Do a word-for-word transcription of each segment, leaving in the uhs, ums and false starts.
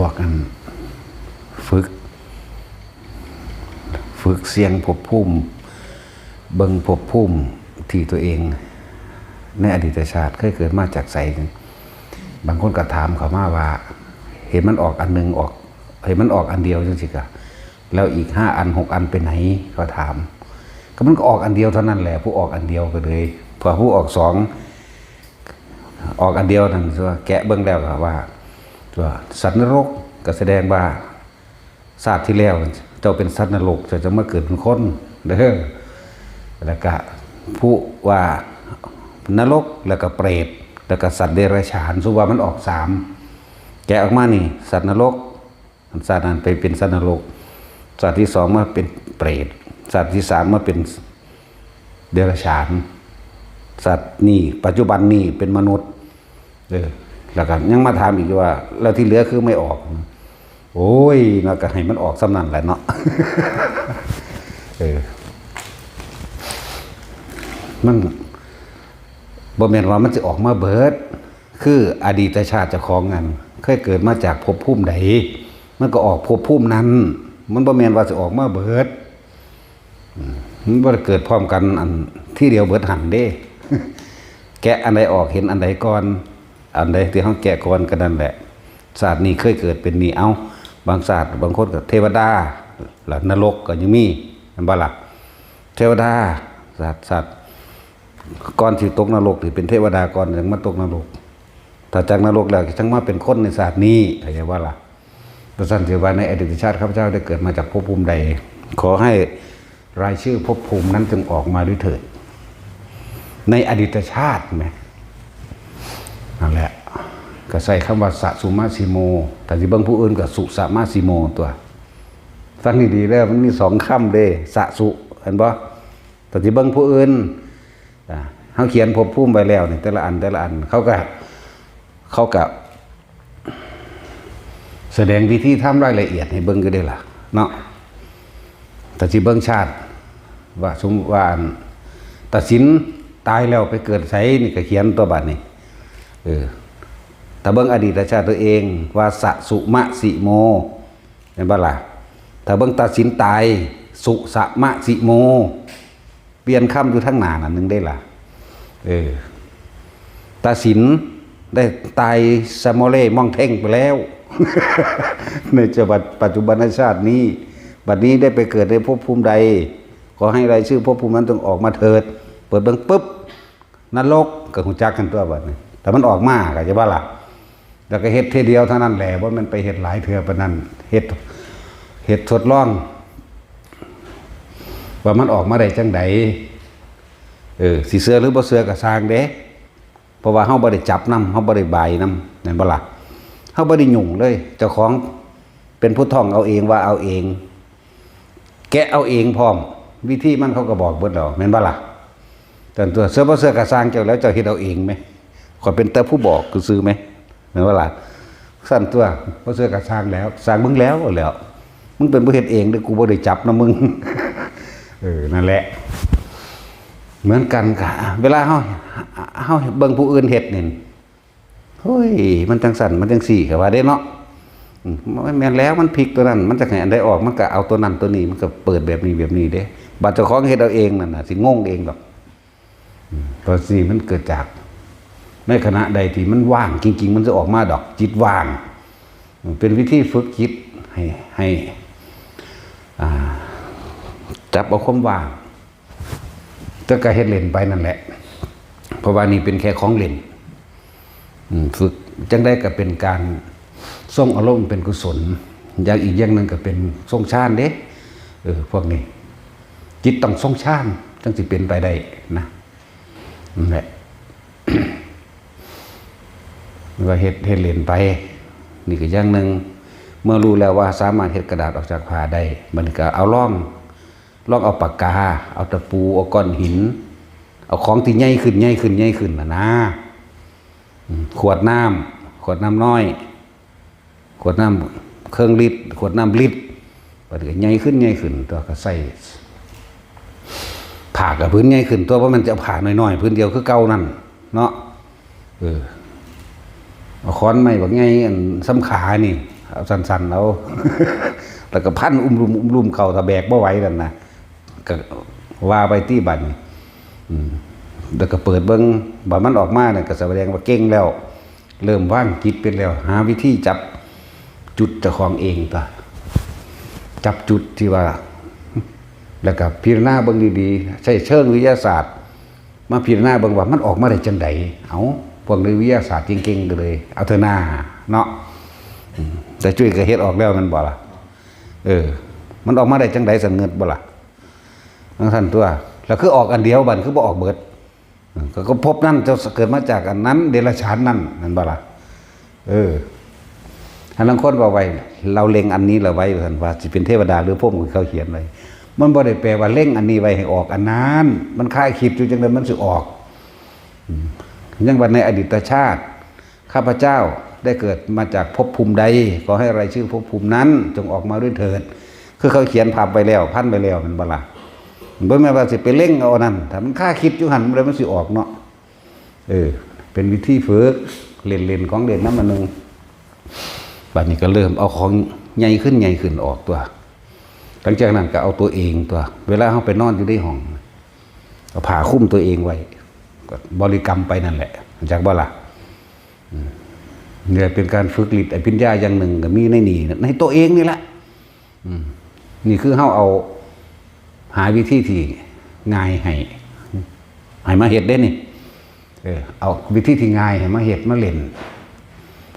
พวกอันฝึก ฝึกเสี่ยงภพภูมิ เบิ่งภพภูมิที่ตัวเอง ในอดีตชาติเคยเกิดมาจากไส บางคนก็ถามเขามาว่า เห็นมันออกอันหนึ่งออก เห็นมันออกอันเดียวจังสิกะ แล้วอีกห้าอันหกอันไปไหน เขาถาม ก็มันก็ออกอันเดียวเท่านั้นแหละ ผู้ออกอันเดียวก็เลย พอผู้ออกสอง ออกอันเดียวนั่นตัวแกะเบิ่งแล้วก็ว่า ตัวสัตว์นรกก็แสดงว่าชาติที่แล้วเจ้าเป็นสัตว์นรก เจ้าจะมาเกิดเป็นคนเด้อ แล้วก็ผู้ว่านรก แล้วก็เปรต แล้วก็สัตว์เดรัจฉาน สมมุติว่ามันออกสาม แกะออกมานี่ สัตว์นรก ชาตินั้นไปเป็นสัตว์นรก ชาติที่สองมาเป็นเปรต ชาติที่สามมาเป็นเดรัจฉาน ชาตินี้ปัจจุบันนี้เป็นมนุษย์ เออ แล้วก็ยังมาถามอีกว่า แล้วที่เหลือคือไม่ออก โอ้ยเนาะ ก็ให้มันออกส่ำนั้นแหละเนาะ เออ มันบ่แม่นว่ามันสิออกมาเบิด คืออดีตชาติเจ้าของนั้น เคยเกิดมาจากภพภูมิใด มันก็ออกภพภูมินั้น มันบ่แม่นว่าสิออกมาเบิด อืม มันบ่ได้เกิดพร้อมกันอันทีเดียวเบิดหั่นเด้ แกะอันใดออกเห็นอันใดก่อน อันใดที่เฮาแกะก่อนก็นั่นแหละ ชาตินี้เคยเกิดเป็นนี่ เอ้า บางชาติบางคนก็เทวดา แล้วนรกก็ยังมี แม่นบ่ล่ะ เทวดา ชาติ ชาติก่อนสิตกนรกนี่เป็นเทวดาก่อน จั่งมาตกนรก ถ้าจากนรกแล้วจั่งมาเป็นคนในชาตินี้ เข้าใจบ่ล่ะ เพราะฉะนั้นถือว่าในอดีตชาติข้าพเจ้าได้เกิดมาจากภพภูมิใด ขอให้รายชื่อภพภูมินั้นจงออกมาด้วยเถิด ในอดีตชาติแหม นั่นแหละ ก็ใช้คำว่าสะสุมะสิโม ถ้าสิเบิ่งผู้อื่นก็สุสะมะสิโมตัว ฟังดีๆเด้อ มันมีสองคำเด้ สะสุ เห็นบ่ ถ้าสิเบิ่งผู้อื่น อ่า เฮาเขียนภพภูมิไว้แล้วนี่ แต่ละอัน แต่ละอัน เขาก็ เขาก็ แสดงวิธีทำรายละเอียดให้เบิ่งอยู่เด้ล่ะ เนาะ ถ้าสิเบิ่งชาติ ว่าสมมุติว่าอัน ตัดสินตายแล้วไปเกิดไสนี่ก็เขียนตัวบัดนี้ เออ ถ้าเบิ่งอดีตชาติตัวเองว่าสะสุมะสิโม เห็นบ่ล่ะ ถ้าเบิ่งตัดสินตาย สุสะมะสิโม เปลี่ยนคำอยู่ทางหน้านั่นหนึ่งได้ล่ะ เออ ตัดสินได้ตายสะโมเลม่องเท่งไปแล้ว ในจังหวัดปัจจุบันชาตินี้ บัดนี้ได้ไปเกิดในภพภูมิใด ขอให้รายชื่อภพภูมินั้นจงออกมาเถิด เปิดเบิ่งปุ๊บ นรกก็ฮู้จักกันตัวบัดนี้ แต่มันออกมาก็จะว่าล่ะ แล้วก็เฮ็ดเทื่อเดียวเท่านั้นแหละ บ่แม่นไปเฮ็ดหลายเทื่อปานนั้น เฮ็ด เฮ็ดทดลอง ว่ามันออกมาได้จั่งใด เออ สิเชื่อหรือบ่เชื่อก็ซ่างเด้ เพราะว่าเฮาบ่ได้จับนำ เฮาบ่ได้บายนำ แม่นบ่ล่ะ เฮาบ่ได้ยุ่งเลย เจ้าของเป็นผู้ท่องเอาเองว่าเอาเอง แกะเอาเองพร้อม วิธีมันเขาก็บอกเบิดแล้ว แม่นบ่ล่ะ แต่ตัวเชื่อบ่เชื่อก็ซ่างเจ้าแล้ว เจ้าเฮ็ดเอาเองไหม ข้อยเป็นแต่ผู้บอกซื่อๆไหม แม่นบ่ล่ะ ซั่นตัว บ่เชื่อก็ซ่างแล้ว ซ่างมึงแล้ว แล้ว มึงเป็นผู้เฮ็ดเองเด้อ กูบ่ได้จับนำมึง เออ นั่นแหละ เหมือนกันค่ะ เวลาเฮา เฮาเบิ่งผู้อื่นเฮ็ดนี่ เฮ้ย มันจั่งซั่น มันจั่งซี่ ก็ว่าเด้เนาะ อืม มันแม่นแล้ว มันผิดตัวนั้น มันจักให้อันใดออก มันก็เอาตัวนั้นตัวนี้ มันก็เปิดแบบนี้แบบนี้เด้ บัดเจ้าของเฮ็ดเอาเองนั่นน่ะ สิงงเองดอก อืม ตัวนี้มันเกิดจาก ในขณะใดที่มันว่างจริงๆ มันจะออกมาดอก จิตว่าง อืม เป็นวิธีฝึกจิตให้ ให้ อ่า จับเอาความว่าง แต่ก็เฮ็ดเล่นไปนั่นแหละ เพราะว่านี่เป็นแค่ของเล่น อืม ฝึกจั่งใดก็เป็นการทรงอารมณ์เป็นกุศล อย่างอีกอย่างหนึ่งก็เป็นทรงฌานเด้ เออ พวกนี้ จิตต้องทรงฌานจั่งสิเป็นไปได้นะ นั่นแหละ ว่าเฮ็ด เฮ็ดเล่นไป นี่ก็อย่างหนึ่ง เมื่อรู้แล้วว่าสามารถเฮ็ดกระดาษออกจากผ้าได้ บัดนี้ก็เอาลอง ลองเอาปากกา เอาตะปู เอาก้อนหิน เอาของที่ใหญ่ขึ้น ใหญ่ขึ้น ใหญ่ขึ้นน่ะนะ อืม ขวดน้ำ ขวดน้ำน้อย ขวดน้ำเครื่องลิตร ขวดน้ำลิตร บัดนี้ก็ใหญ่ขึ้น ใหญ่ขึ้น ตัวก็ใส่ผ้ากับผืนใหญ่ขึ้น ตัว เพราะมันจะเอาผ้าน้อยๆ ผืนเดียวคือเก่านั่นเนาะ เออ เอาขอนไม้บักใหญ่อันส่ำขานี่ เอาสั้นๆเอา แล้วก็พันอุ้มลุมอุ้มลุมเข้า ถ้าแบกบ่ไหวนั่นนะ ก็ว่าไปตี้บัดนี้ อืม แล้วก็เปิดเบิ่ง บัดมันออกมาเนี่ยก็แสดงว่าเก่งแล้ว เริ่มวางจิตเป็นแล้ว หาวิธีจับจุดเจ้าของเองตัว จับจุดที่ว่า แล้วก็พิจารณาเบิ่งดีๆ ใช้เชิงวิทยาศาสตร์ มาพิจารณาเบิ่งว่ามันออกมาได้จังใด เอา พวกนักวิทยาศาสตร์เก่งๆก็เลย เอาเถอะหน้าเนาะ อืม แต่จุ้ยก็เฮ็ดออกแล้วแม่นบ่ล่ะ เออ มันออกมาได้จังใด สันเงิดบ่ล่ะ จั่งซั่นตัว แล้วคือออกอันเดียว บัดคือบ่ออกเบิด อืม ก็ ก็ภพนั้นเจ้าเกิดมาจากอันนั้น เดรัจฉานนั่น แม่นบ่ล่ะ เออ อันนั้นคนว่าไว้ เราเล็งอันนี้เราไว้ ว่าซั่น ว่าสิเป็นเทวดาหรือพรหม เขาเขียนไว้ มันบ่ได้แปลว่าเล็งอันนี้ไว้ให้ออกอันนั้น มันคาคิดอยู่จังใดมันสิออก อืม ยังว่าในอดีตชาติ ข้าพเจ้าได้เกิดมาจากภพภูมิใด ขอให้รายชื่อภพภูมินั้นจงออกมาด้วยเถิด คือเขาเขียนพับไว้แล้ว พันไว้แล้วแม่นบ่ล่ะ บ่แม่นว่าสิไปเล็งเอาอันนั้น ถ้ามันคาคิดอยู่หั่น แล้วมันสิออกเนาะ เออ เป็นวิธีฝึก เล่นๆ ของเล่นนำอันหนึ่ง บัดนี้ก็เริ่มเอาของใหญ่ขึ้นใหญ่ขึ้นออกตัว หลังจากนั้นก็เอาตัวเองตัว เวลาเราไปนอนอยู่ในห้อง เอาผ้าคลุมตัวเองไว้ ก็บริกรรมไปนั่นแหละ รู้จักบ่ล่ะ อืม นี่แหละเป็นการฝึกฤทธิ์อภิญญาอย่างหนึ่ง ก็มีในนี่ ในตัวเองนี่แหละ อืม นี่คือเราเอา หาวิธีที่ง่ายให้ ให้มาเฮ็ดเด้นี่ เออ เอาวิธีที่ง่ายให้มาเฮ็ดมาเล่น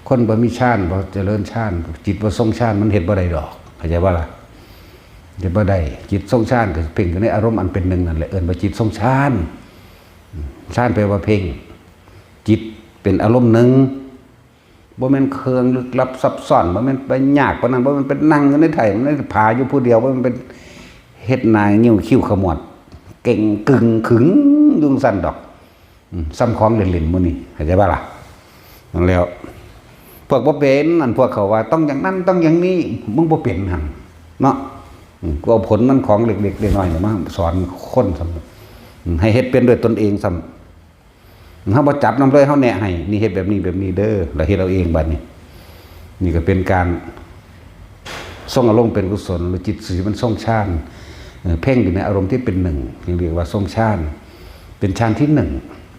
คนบ่มีฌาน บ่เจริญฌาน จิตบ่ทรงฌาน มันเฮ็ดบ่ได้ดอก เข้าใจบ่ล่ะ เฮ็ดบ่ได้ จิตทรงฌานก็เพ่งอยู่ในอารมณ์อันเป็นหนึ่งนั่นแหละ เอิ้นว่าจิตทรงฌาน ฌานแปลว่าเพ่ง จิตเป็นอารมณ์หนึ่ง บ่แม่นเครื่องลึกลับซับซ้อน บ่แม่นไปยากปานนั้น บ่แม่นไปนั่งอยู่ในไถ่ ในผาอยู่ผู้เดียว บ่แม่นไปเฮ็ดหน้างิ้วคิ้วขมวด เก่งกึ่งขึงอยู่จั่งซั่นดอก อืม ส่ำของเล่นๆ หมู่นี้ เข้าใจบ่ล่ะ นั่นแหล้ว พวกบ่เป็น อันพวกเขาว่าต้องอย่างนั้นต้องอย่างนี้ มึงบ่เป็นหั่นเนาะ อืม กูเอาผลมันของเล็กๆ น้อยๆ เนี่ยมาสอนคนซ้ำ อืม ให้เฮ็ดเป็นด้วยตนเองซ้ำ เฮาบ่จับนำเลย เฮาแนะให้ นี่เฮ็ดแบบนี้แบบนี้เด้อ แล้วเฮ็ดเอาเองบัดนี้ นี่ก็เป็นการทรงอารมณ์เป็นกุศล หรือจิตสีมันทรงฌาน เอ่อ เพ่งอยู่ในอารมณ์ที่เป็นหนึ่ง จึงเรียกว่าทรงฌาน เป็นฌานที่หนึ่ง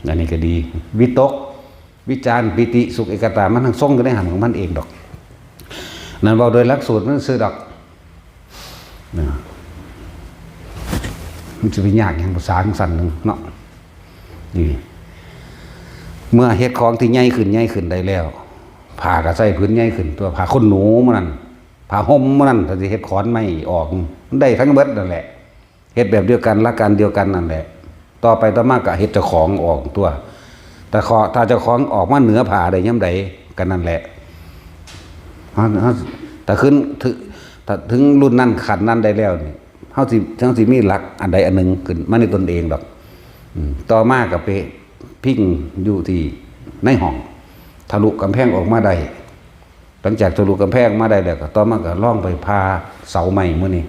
อันนี้ก็ดี วิตก วิจาร ปีติ สุข เอกคตา มันทั้งทรงอยู่ในหั้นของมันเองดอก นั่นเว้าโดยหลักสูตรมันซื่อดอก นะ มันจะไปยากหยังภาษาจั่งซั่นหนึ่งเนาะ นี่ เมื่อเฮ็ดของที่ใหญ่ขึ้นใหญ่ขึ้นได้แล้ว ผ้าก็ใส่ผืนใหญ่ขึ้น ตัวผ้าขนหนูหมู่นั่น ผ้าห่มหมู่นั่น ถ้าสิเฮ็ดขอนไม้ออก มันได้ทั้งเบิดนั่นแหละ เฮ็ดแบบเดียวกัน หลักการเดียวกันนั่นแหละ ต่อไปต่อมาก็เฮ็ดเจ้าของออกตัว แต่ขอ ถ้าเจ้าของออกมาเหนือผ้าได้ยามใด ก็นั่นแหละ เฮา เฮา ถ้าขึ้น ถึง ถ้าถึงรุ่นนั้นขั้นนั้นได้แล้วนี่ เฮาสิ เฮาสิมีหลักอันใดอันหนึ่งขึ้นมาในตนเองดอก อืม ต่อมาก็ไปพิงอยู่ที่ในห้อง ทะลุกำแพงออกมาได้ หลังจากทะลุกำแพงมาได้แล้ว ก็ต่อมาก็ลองไปผ่าเสาไม้หมู่นี้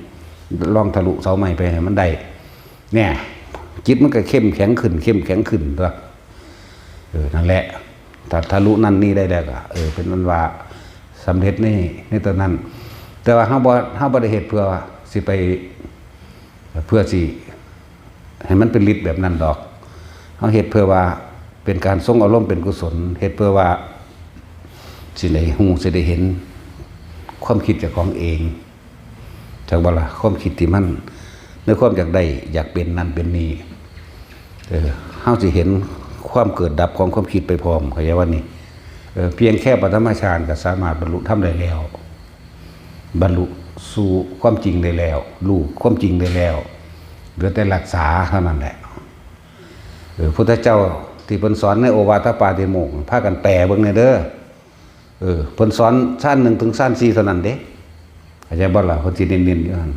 ลองทะลุเสาไม้ไปให้มันได้ เนี่ย จิตมันก็เข้มแข็งขึ้น เข้มแข็งขึ้นตัว เออ นั่นแหละ ถ้าทะลุนั่นนี่ได้แล้วก็ เออ เป็นอันว่าสำเร็จใน ในตอนนั้น แต่ว่าเฮาบ่ เฮาบ่ได้เฮ็ดเพื่อสิไป เพื่อสิให้มันเป็นฤทธิ์แบบนั้นดอก เฮาเฮ็ดเพื่อว่าเป็นการทรงอารมณ์เป็นกุศล เฮ็ดเพื่อว่าสิได้ฮู้ สิได้เห็นความคิดเจ้าของเอง จักบ่ล่ะ ความคิดที่มัน ในความอยากได้ อยากเป็นนั่นเป็นนี่ เออ เฮาสิเห็นความเกิดดับของความคิดไปพร้อม เข้าใจว่านี่ เออ เพียงแค่ปฐมฌานก็สามารถบรรลุธรรมได้แล้ว บรรลุสู่ความจริงได้แล้ว รู้ความจริงได้แล้ว เหลือแต่รักษาเท่านั้นแหละ เออ พุทธเจ้าที่เพิ่นสอนในโอวาทปาติโมกข์ พากันแปลเบิ่งแหน่เด้อ เออ เพิ่นสอนฌานหนึ่งถึงฌานสี่เท่านั้นเด้ เข้าใจบ่ล่ะ เพิ่นสิเน้นๆอยู่หั่น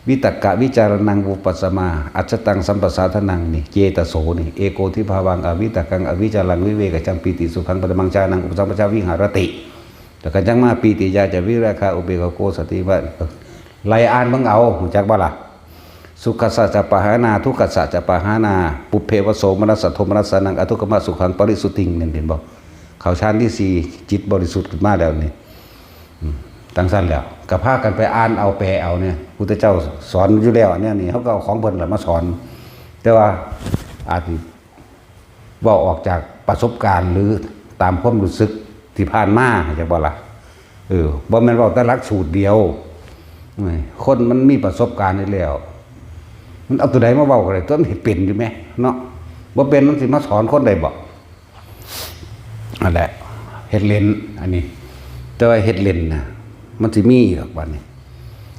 วิตกวิจารณังวิปัสสมา อัจฉตังสัมปสาทานังนี่ เจตโสนี่ เอโกทิภาวังอวิตกังอวิจารังวิเวกจังปีติสุขังปฐมังฌานังอุปสัมปชาวิหารติ แล้วก็จั่งมาปีติยาจะวิราคาอุเบกขาโกสติว่า ไล่อ่านเบิ่งเอา รู้จักบ่ล่ะ สุขัสสะจะปะหานา ทุกขัสสะจะปะหานา ปุพเพวะโสมนัสสะโทมนัสสานัง อทุกขมสุขังปริสุทธิง นี่เห็นบ่ เข้าฌานที่สี่ จิตบริสุทธิ์ขึ้นมาแล้วนี่ อืม จั่งซั้นแหล้ว ก็พากันไปอ่านเอาแปลเอาเนี่ย พุทธเจ้าสอนอยู่แล้วเนี่ย นี่เขาก็เอาของเพิ่นล่ะมาสอน แต่ว่าอาจสิเว้าออกจากประสบการณ์หรือตามความรู้สึกที่ผ่านมา เข้าใจบ่ล่ะ? เออ บ่แม่นเว้าแต่หลักสูตรเดียว คนมันมีประสบการณ์อยู่แล้ว มันเอาตัวใดมาเว้าก็ได้ ตัวมันเฮ็ดเป็นอยู่แหมเนาะ บ่เป็นมันสิมาสอนคนได้บ่? นั่นแหละ เฮ็ดเล่น อันนี้ แต่ว่าเฮ็ดเล่นน่ะ มันสิมีดอกบัดนี้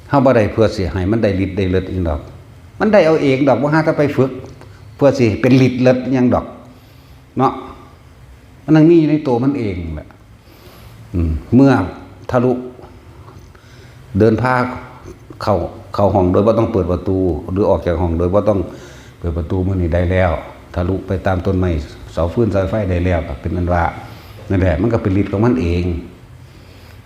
เฮาบ่ได้เพื่อสิให้มันได้ฤทธิ์ได้เลิศอิหยังดอก มันได้เอาเองดอก บ่หาแต่ไปฝึก เพื่อสิเป็นฤทธิ์เลิศอิหยังดอก เนาะ มันต้องมีอยู่ในตัวมันเองแหละ อืม เมื่อทะลุ เดินพาเข้า เข้าห้องโดยบ่ต้องเปิดประตู หรือออกจากห้องโดยบ่ต้องเปิดประตูมื้อนี้ได้แล้ว ทะลุไปตามต้นไม้ เสาฟืนสายไฟได้แล้ว ก็เป็นอันว่า นั่นแหละ มันก็เป็นฤทธิ์ของมันเอง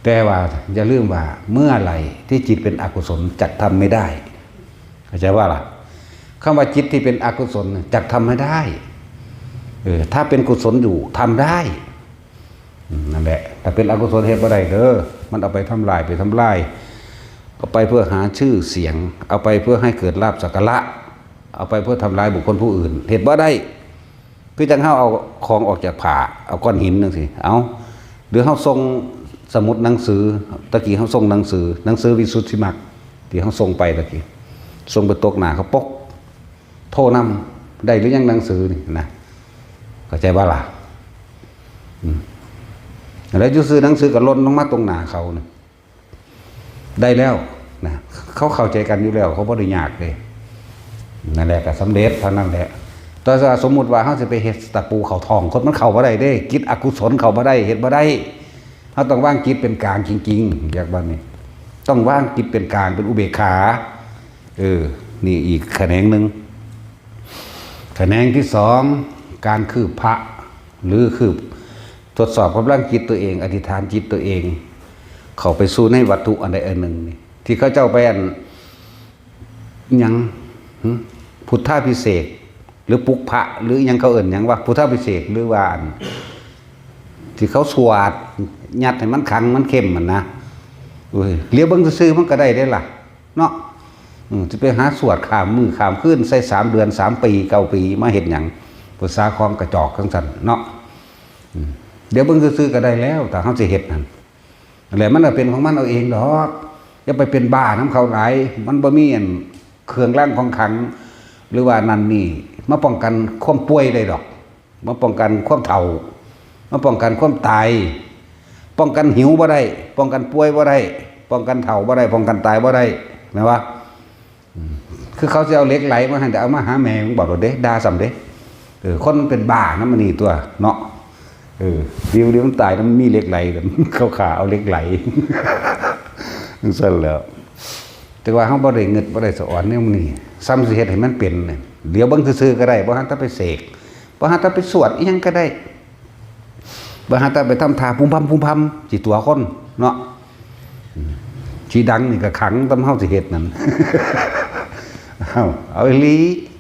แต่ว่าอย่าลืมว่า เมื่อไหร่ที่จิตเป็นอกุศลจักทำไม่ได้ เข้าใจว่าล่ะ? คำว่าจิตที่เป็นอกุศลน่ะจักทำไม่ได้ เออ ถ้าเป็นกุศลอยู่ทำได้ อืม นั่นแหละ ถ้าเป็นอกุศลเฮ็ดบ่ได้เด้อ มันเอาไปทำลาย ไปทำลาย เอาไปเพื่อหาชื่อเสียง เอาไปเพื่อให้เกิดลาภสักการะ เอาไปเพื่อทำลายบุคคลผู้อื่น เฮ็ดบ่ได้ คือจั่งเฮาเอาของออกจากผ้า เอาก้อนหินจั่งซี้ เอา หรือเฮาส่งสมุดหนังสือ ตะกี้เฮาส่งหนังสือ หนังสือวิสุทธิมรรค ที่เฮาส่งไปตะกี้ ส่งไปตกหน้าเขาปก โทรนำ ได้หรือยังหนังสือนี่นะ เข้าใจบ่ล่ะ? อืม แล้วอยู่ซื่อหนังสือก็หล่นลงมาตรงหน้าเขานี่ ได้แล้วนะ เขาเข้าใจกันอยู่แล้ว เขาบ่ได้ยากเด้ นั่นแหละก็สำเร็จเท่านั้นแหละ แต่ว่าสมมุติว่าเฮาสิไปเฮ็ดตะปูเข้าท้องคน มันเข้าบ่ได้เด้ จิตอกุศลเข้าบ่ได้ เฮ็ดบ่ได้ เฮาต้องวางจิตเป็นกลางจริงๆ อยากว่านี่ ต้องวางจิตเป็นกลาง เป็นอุเบกขา เออ นี่อีกแขนงหนึ่ง แขนงที่สอง การคืบพระ หรือคืบทดสอบกำลังจิตตัวเอง อธิษฐานจิตตัวเอง เข้าไปสู่ในวัตถุอันใดอันหนึ่งนี่ ที่เขาเจ้าไปอัน หยัง หึ พุทธาภิเษก หรือปลุกพระ หรือหยังเขาเอิ้นหยังวะ พุทธาภิเษก หรือว่าอัน ที่เขาสวด ยัดให้มันขังมันเข้มหั่นนะ โอ้ย เหลียวเบิ่งซื่อๆ มันก็ได้เด้ล่ะ เนาะ อืม สิไปหาสวดข้ามมื้อข้ามคืน ใส่สามเดือน สามปี เก้าปี มาเฮ็ดหยัง ภาษาของกระจอกจั่งซั้นเนาะ อืม เดี๋ยวเบิ่งซื่อๆ ก็ได้แล้ว ถ้าเฮาสิเฮ็ดนั่น นั่นแหละ มันก็เป็นของมันเอาเองดอก อย่าไปเป็นบ้านำเขาหลาย มันบ่มีอันเครื่องรางของขลัง หรือว่านั่นนี่ มาป้องกันความป่วยได้ดอก มาป้องกันความเฒ่า มาป้องกันความตาย ป้องกันหิวบ่ได้ ป้องกันป่วยบ่ได้ ป้องกันเฒ่าบ่ได้ ป้องกันตายบ่ได้ แม่นบ่? อืม คือเขาสิเอาเหล็กไหลมาให้ แต่เอามาหาแม่มึงบอกโลดเด้ ด่าซ้ำเด้ เออ คนมันเป็นบ้านำอันนี้ตั๊วเนาะ เออ ดิวๆ มันตายแล้วมันมีเหล็กไหล เขาฆ่าเอาเหล็กไหล จั่งซั้นแหล้ว แต่ว่าเฮาบ่ได้งึดบ่ได้สะออนแนวนี้ ซ้ำสิเฮ็ดให้มันเป็นเนี่ย เดี๋ยวเบิ่งซื่อๆ ก็ได้ บ่หันแต่ไปเสก บ่หันแต่ไปสวดอิหยังก็ได้ บ่หันแต่ไปทำท่าพุมพำพุมพำ สิตั๋วคนเนาะ อืม สิดังนี่ก็ขังตำเฮาสิเฮ็ดนั่น เอ้า เอาอีหลี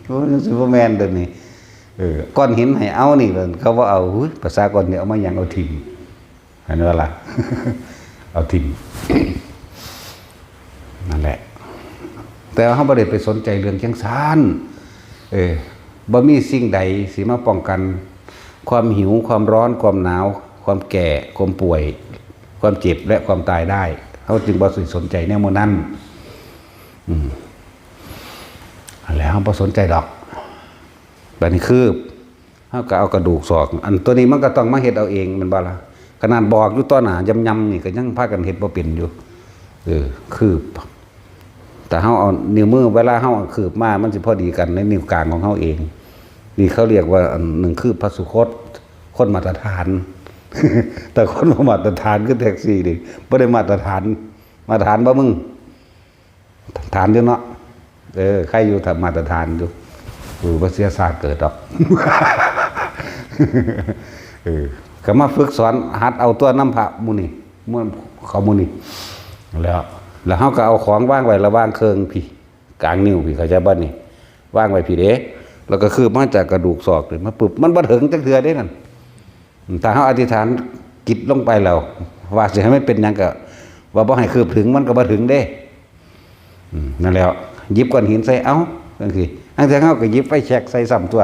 โอ้ย สิบ่แม่นเด้อนี่ เออ ก้อนหินให้เอานี่ เขาบ่เอา อุ๊ย ภาษาก้อนหินเอามาหยัง เอาถิ่ม เห็นบ่ล่ะ เอาถิ่ม นั่นแหละ แต่ว่าเฮาบ่ได้ไปสนใจเรื่องจั่งซั้น เออ บ่มีสิ่งใดสิมาป้องกันความหิว ความร้อน ความหนาว ความแก่ ความป่วย ความเจ็บ และความตายได้ เฮาจึงบ่สิสนใจแนวหมู่นั้น อืม นั่นแหละ เฮาบ่สนใจดอก บัดนี้คือ เฮาก็เอากระดูกซอก อันตัวนี้มันก็ต้องมาเฮ็ดเอาเองแม่นบ่ล่ะ ขนาดบอกอยู่ต่อหน้ายำๆ นี่ก็ยังพากันเฮ็ดบ่เป็นอยู่ เออ คืบ แต่เฮาเอานิ้วมือ เวลาเฮาเอาคืบมา มันสิพอดีกันในนิ้วกลางของเฮาเอง นี่เขาเรียกว่าอันหนึ่งคืบพระสุคต คนมาตรฐาน แต่คนบ่มาตรฐานคือแท็กซี่นี่ บ่ได้มาตรฐาน มาตรฐานบ่มึง ฐานอยู่เนาะ เออ ใครอยู่ถ้ามาตรฐานอยู่ เออ บ่เสียชาติเกิดดอก เออ ก็มาฝึกสอนหัดเอาตัวนำพระหมู่นี่ หมู่เขาหมู่นี่ แล้ว แล้วเฮาก็เอาของวางไว้ระหว่างเคิ่งพี้ กลางนิ้วพี้ เข้าใจบ่นี่ วางไว้พี้เด้ แล้วก็คืบมาจากกระดูกซอกนี่มาปึ๊บ มันบ่ถึงจักเทื่อเด้นั่น ถ้าเฮาอธิษฐานจิตลงไปแล้ว ว่าสิให้มันเป็นหยังก็ ว่าบ่ให้คืบถึงมันก็บ่ถึงเด้ อืม นั่นแหละ หยิบก้อนหินใส่ เอ้า จังซี่ อันที่เฮาก็หยิบไฟแช็กใส่ซ้ำตัว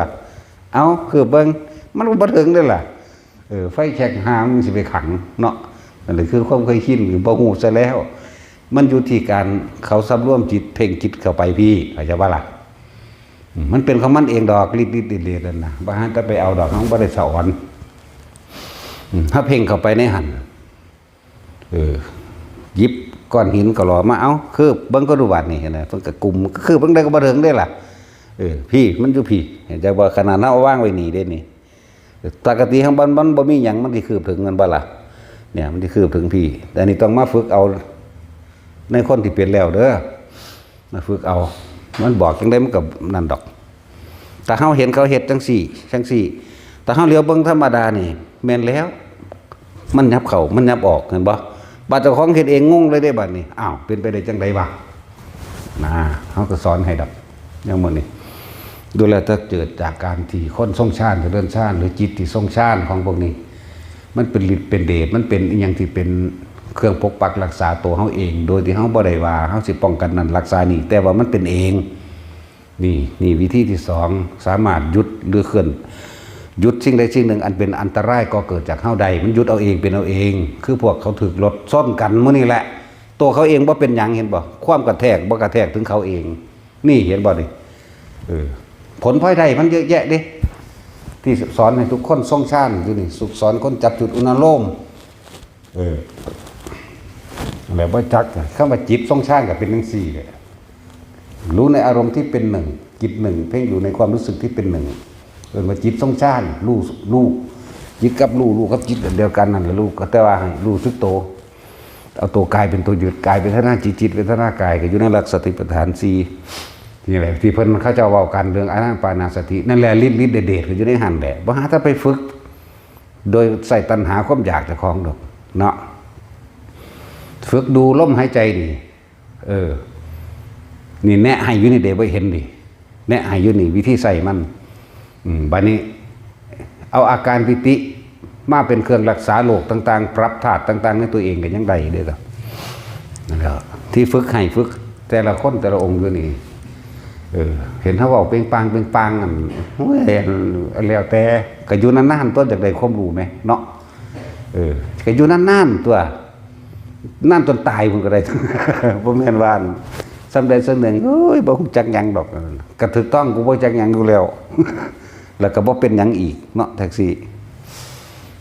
เอ้า คืบเบิ่ง มันก็บ่ถึงเด้ล่ะ เออ ไฟแช็กหามันสิไปขังเนาะ นั่นแหละคือความเคยชิน บ่ฮู้ซะแล้ว มันอยู่ที่การเขาสำรวมจิต เพ่งจิตเข้าไปพี้ เข้าใจบ่ล่ะ อืม มันเป็นของมันเองดอก ฤทธิ์ๆ เดชๆ นั่นน่ะ บ่หาแต่ไปเอาดอก เฮาบ่ได้สอน อืม ถ้าเพ่งเข้าไปในหั่น เออ หยิบก้อนหินก็หล่อมา เอ้า คืบเบิ่งก็ดูบาดนี่ เห็นไหม เพิ่นก็กุม คืบเบิ่งได้ก็บ่ถึงเด้ล่ะ เออ พี้ มันอยู่พี้ เห็นจักบ่ ขนาดเฮาเอาวางไว้นี่เด้นี่ ปกติของมัน มันบ่มีหยัง มันสิคืบถึง แม่นบ่ล่ะ เนี่ย มันสิคืบถึงพี้ แต่อันนี้ต้องมาฝึกเอา ในคนที่เป็นแล้วเด้อ มาฝึกเอา มันบอกจังได๋มันก็นั่นดอก ถ้าเฮาเห็นเขาเฮ็ดจังซี่ จังซี่ ถ้าเฮาเหลียวเบิ่งธรรมดานี่ แม่นแล้ว มันยับเข้า มันยับออก เห็นบ่ บาดเจ้าของเฮ็ดเองงงเลยเด้บัดนี้ อ้าว เป็นไปได้จังได๋วะ นะ เฮาก็สอนให้ดอก อย่างมื้อนี้ ดูแล้วถ้าเกิดจากการที่คนทรงฌาน เจริญฌาน หรือจิตที่ทรงฌานของพวกนี้ มันเป็นฤทธิ์เป็นเดช มันเป็นอิหยังที่เป็นเครื่องปกปักรักษาตัวเฮาเอง โดยที่เฮาบ่ได้ว่าเฮาสิป้องกันนั่นรักษานี่ แต่ว่ามันเป็นเอง นี่ นี่วิธีที่สอง สามารถหยุดหรือเคลื่อน หยุดสิ่งใดสิ่งหนึ่งอันเป็นอันตรายก่อเกิดจากเฮาได้ มันหยุดเอาเองเป็นเอาเอง คือพวกเขาถืกรถชนกันมื้อนี้แหละ ตัวเขาเองบ่เป็นหยัง เห็นบ่ ความกระแทกบ่กระแทกถึงเขาเอง นี่เห็นบ่นี่ เออ ผลพลอยได้มันเยอะแยะเด้ ที่สอนให้ทุกคนทรงฌานอยู่นี่ สุขสอนคนจับจุดอุณาโลม เออ แล้วบ่จัก คำว่าจิตทรงฌานก็เป็นจังซี่แหละ รู้ในอารมณ์ที่เป็นหนึ่ง จิตหนึ่ง เพ่งอยู่ในความรู้สึกที่เป็นหนึ่ง เอิ้นว่าจิตทรงฌาน รู้ รู้ จิตกับรู้ รู้กับจิตอันเดียวกันนั่นแหละ รู้ก็แต่ว่าให้รู้สึกโต เอาตัวกายเป็นตัวยึด กายเวทนาจิต จิตเวทนากาย ก็อยู่ในหลักสติปัฏฐานสี่ นี่แหละ ที่เพิ่นเขาเจ้าเว้ากันเรื่องอานาปานสติ นั่นแหละ ฤทธิ์ ฤทธิ์เดชก็อยู่ในหั่นแหละ บ่หาแต่ไปฝึก โดยใส่ตัณหาความอยากเจ้าของดอก เนาะ ฝึกดูลมหายใจนี่ เออ นี่แนะให้อยู่นี่เด้ บ่เห็นดิ แนะให้อยู่นี่วิธีใส่มัน อืม บัดนี้ เอาอาการปีติมาเป็นเครื่องรักษาโรคต่างๆ ปรับธาตุต่างๆ ในตัวเองก็ยังได้เด้อล่ะ นั่นแหละ ที่ฝึกให้ฝึกแต่ละคนแต่ละองค์อยู่นี่ เออ เห็นเขาเว้าเปล่งปลั่งเปล่งปลั่งนั่น โอ้ย แล้วแต่ ก็อยู่นานๆ ตัวอยากได้ความรู้แหม เนาะ เออ ก็อยู่นานๆ ตัว นานจนตายพุ้นก็ได้ บ่แม่นว่า ส่ำใดส่ำหนึ่ง โอ้ย บ่ฮู้จักหยังดอก ก็ถูกต้อง กูบ่จักหยังอยู่แล้ว แล้วก็บ่เป็นหยังอีกเนาะ แท็กซี่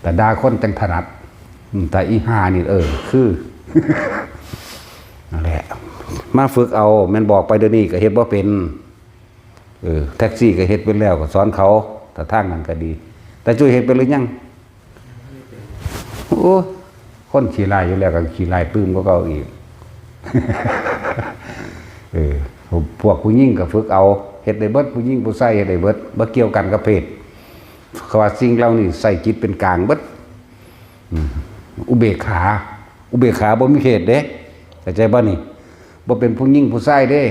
แต่ด่าคนจั่งถนัด อืม แต่อีห่านี่ เออ คือ นั่นแหละ มาฝึกเอา แม่นบอกไปเดี๋ยวนี้ก็เฮ็ดบ่เป็น เออ แท็กซี่ก็เฮ็ดเป็นแล้ว ก็สอนเขา แต่ทางนั้นก็ดี แต่จุ้ยเฮ็ดเป็นหรือยัง โอ้ คนขี้ร้ายอยู่แล้วก็ขี้ร้ายตื่มกว่าเก่าอีก เออ พวกผู้หญิงก็ฝึกเอา เฮ็ดได้เบิด ผู้หญิงผู้ชายเฮ็ดได้เบิด บ่เกี่ยวกันกับเพศ เขาว่าสิ่งเหล่านี้ใส่จิตเป็นกลางเบิด อืม อุเบกขา อุเบกขาบ่มีเพศเด้ เข้าใจบ่นี่ บ่เป็นผู้หญิงผู้ชายเด้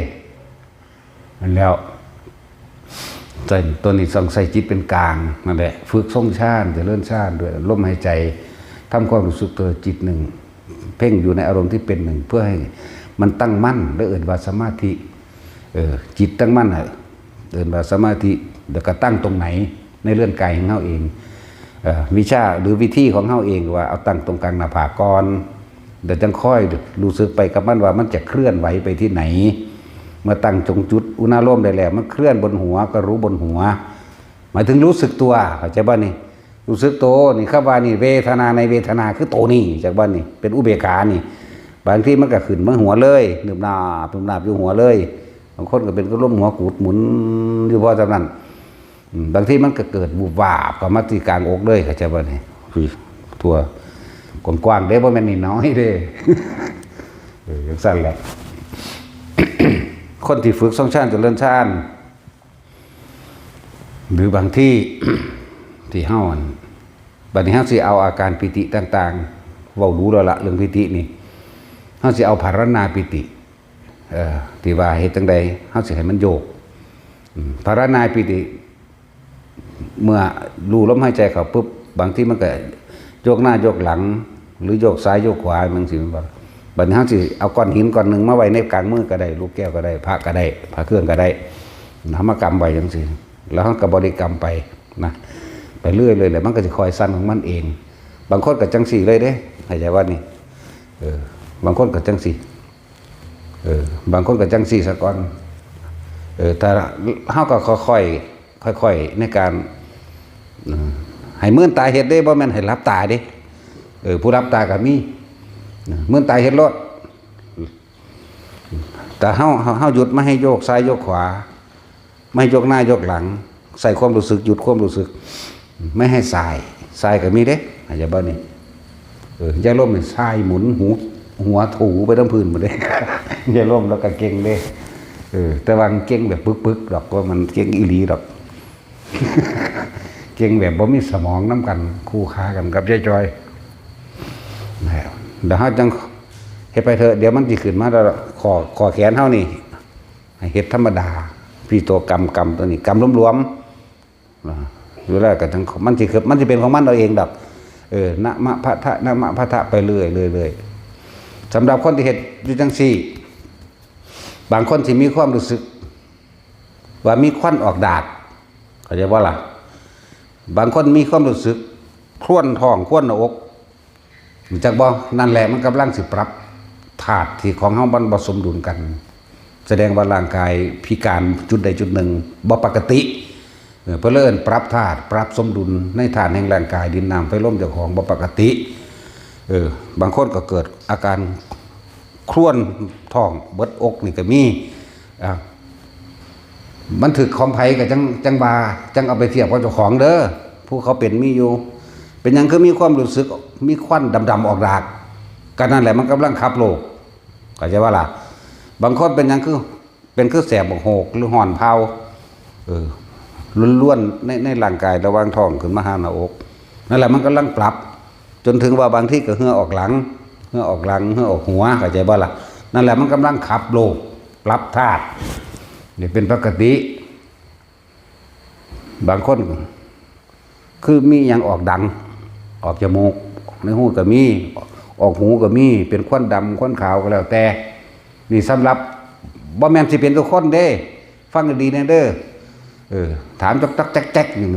นั่นแล้ว ใส่ตัวนี้ต้องใส่จิตเป็นกลาง นั่นแหละ ฝึกทรงฌาน เจริญฌานด้วยลมหายใจ ทำความรู้สึกตัวจิตหนึ่ง เพ่งอยู่ในอารมณ์ที่เป็นหนึ่ง เพื่อให้มันตั้งมั่น แล้วเอิ้นว่าสมาธิ เออ จิตตั้งมั่นน่ะ เอิ้นว่าสมาธิ แล้วก็ตั้งตรงไหน ในเรือนกายของเฮาเอง เอ่อ วิชาหรือวิธีของเฮาเองว่าเอาตั้งตรงกลางหน้าผากก่อน แล้วจั่งค่อยรู้สึกไปกับมันว่ามันจะเคลื่อนไหวไปที่ไหน เมื่อตั้งตรงจุดอุณาโลมได้แล้ว มันเคลื่อนบนหัวก็รู้บนหัว หมายถึงรู้สึกตัว เข้าใจบ่นี่ รู้สึกตัว นี่ คำว่านี่ เวทนาในเวทนาคือโตนี่ จักบ่นี่ เป็นอุเบกขานี่ บางทีมันก็ขึ้นมาหัวเลย นึบนาบ นึบนาบอยู่หัวเลย บางคนก็เป็นอารมณ์หัวกุดหมุนอยู่พอจำนั้น อืม บางทีมันก็เกิดวูบวาบเข้ามาที่กลางอกเลย เข้าใจบ่นี่ คือตัวกว้างๆเด้ บ่แม่นน้อยๆเด้ เออ จั่งซั้นแหละ คนที่ฝึกทรงฌานเจริญฌาน หรือบางที่ ที่เฮาอัน บัดนี้เฮาสิเอาอาการปีติต่างๆ เว้าดูแล้วละเรื่องปีตินี่ เฮาสิเอาภาวนาปีติ เอ่อ ที่ว่าเฮ็ดจั่งใด เฮาสิให้มันโยก อืม ภาวนาปีติ เมื่อรู้ลมหายใจเข้าปุ๊บ บางทีมันก็โยกหน้าโยกหลัง หรือโยกซ้ายโยกขวา มันสิ มันบ่ บัดนี้เฮาสิเอาก้อนหินก้อนหนึ่งมาไว้ในกลางมือก็ได้ ลูกแก้วก็ได้ พระก็ได้ พระเครื่องก็ได้ เฮามากำไว้จังซี่ แล้วเฮาก็บริกรรมไปนะ ไปเรื่อยเลยแหละ มันก็สิค่อยสั่นของมันเอง บางคนก็จังซี่เลยเด้ เข้าใจว่านี่ เออ บางคนก็จังซี่ เออ บางคนก็จังซี่ซะก่อน เออ แต่เฮาก็ค่อยๆ ค่อยๆ ในการ อืม ให้เมินตาเฮ็ดเด้ บ่แม่นให้หลับตาเด้ เออ ผู้หลับตาก็มี เมินตาเฮ็ดโลด แต่เฮา เฮา เฮาหยุด ไม่ให้โยกซ้ายโยกขวา ไม่ให้โยกหน้าโยกหลัง ใส่ความรู้สึก หยุดความรู้สึก ไม่ให้ส่าย ส่ายก็มีเด้ อาจจะบ่นี่ เออ อย่าล้มนี่ ส่ายหมุนหู หัวถูไปทั้งพื้นหมดเด้ อย่าล้มแล้วก็เก่งเด้ เออ แต่ว่าเก่งแบบปึกๆ ดอก ว่ามันเก่งอีหลีดอก เก่งแบบบ่มีสมองนำกัน คู่ขากันกับยายจอย นะ เดี๋ยวเฮาจังเฮ็ดไปเถอะ เดี๋ยวมันสิขึ้นมาแล้ว ข้อ ข้อแขนเฮานี่ ให้เฮ็ดธรรมดา พี่ตัวกำ กำตัวนี้ กำหลวมๆ นะ อยู่แล้วก็จัง มันสิคือ มันสิเป็นของมันเอาเองดอก เออ นะมะพะทะ นะมะพะทะ ไปเรื่อยๆ เรื่อยๆ สำหรับคนที่เฮ็ดอยู่จังซี่ บางคนสิมีความรู้สึก ว่ามีควันออกดาก เข้าใจบ่ล่ะ บางคนมีความรู้สึกคลวนท้อง คลวนหน้าอก รู้จักบ่ นั่นแหละ มันกำลังสิปรับธาตุที่ของเฮามันบ่สมดุลกัน แสดงว่าร่างกายพิการจุดใดจุดหนึ่ง บ่ปกติ เออ เพิ่นเลยเอิ้นปรับธาตุ ปรับสมดุลในธาตุแห่งร่างกาย ดินน้ำไฟลมเจ้าของบ่ปกติ เออ บางคนก็เกิดอาการคลวนท้องเบิดอกนี่ก็มี อ่ะ มันถืกของไผก็จัง จังว่า จังเอาไปเทียบกับเจ้าของเด้อ ผู้เขาเป็นมีอยู่ เป็นหยังคือมีความรู้สึก มีควันดำๆ ออกดาก ก็นั่นแหละมันกำลังขับโลก เข้าใจบ่ล่ะ บางคนเป็นหยังคือ เป็นคือแสบบักโหก หรือฮ้อนเผา เออ ล้วนๆ ใน ในร่างกายระหว่างท้องขึ้นมาหาหน้าอก นั่นแหละมันกำลังปรับ จนถึงว่าบางทีก็เหงื่อออกหลัง เหงื่อออกหลัง เหงื่อออกหัว เข้าใจบ่ล่ะ นั่นแหละมันกำลังขับโลก ปรับธาตุ นี่เป็นปกติ บางคน คือมีหยังออกดัง ออกจมูก ในหูก็มี ออกหูก็มี เป็นควันดำ ควันขาวก็แล้วแต่ นี่สำหรับ บ่แม่นสิเป็นทุกคนเด้ ฟังดีๆ แน่เด้อ เออ ถามจอกๆ แจ๊กๆ อยู่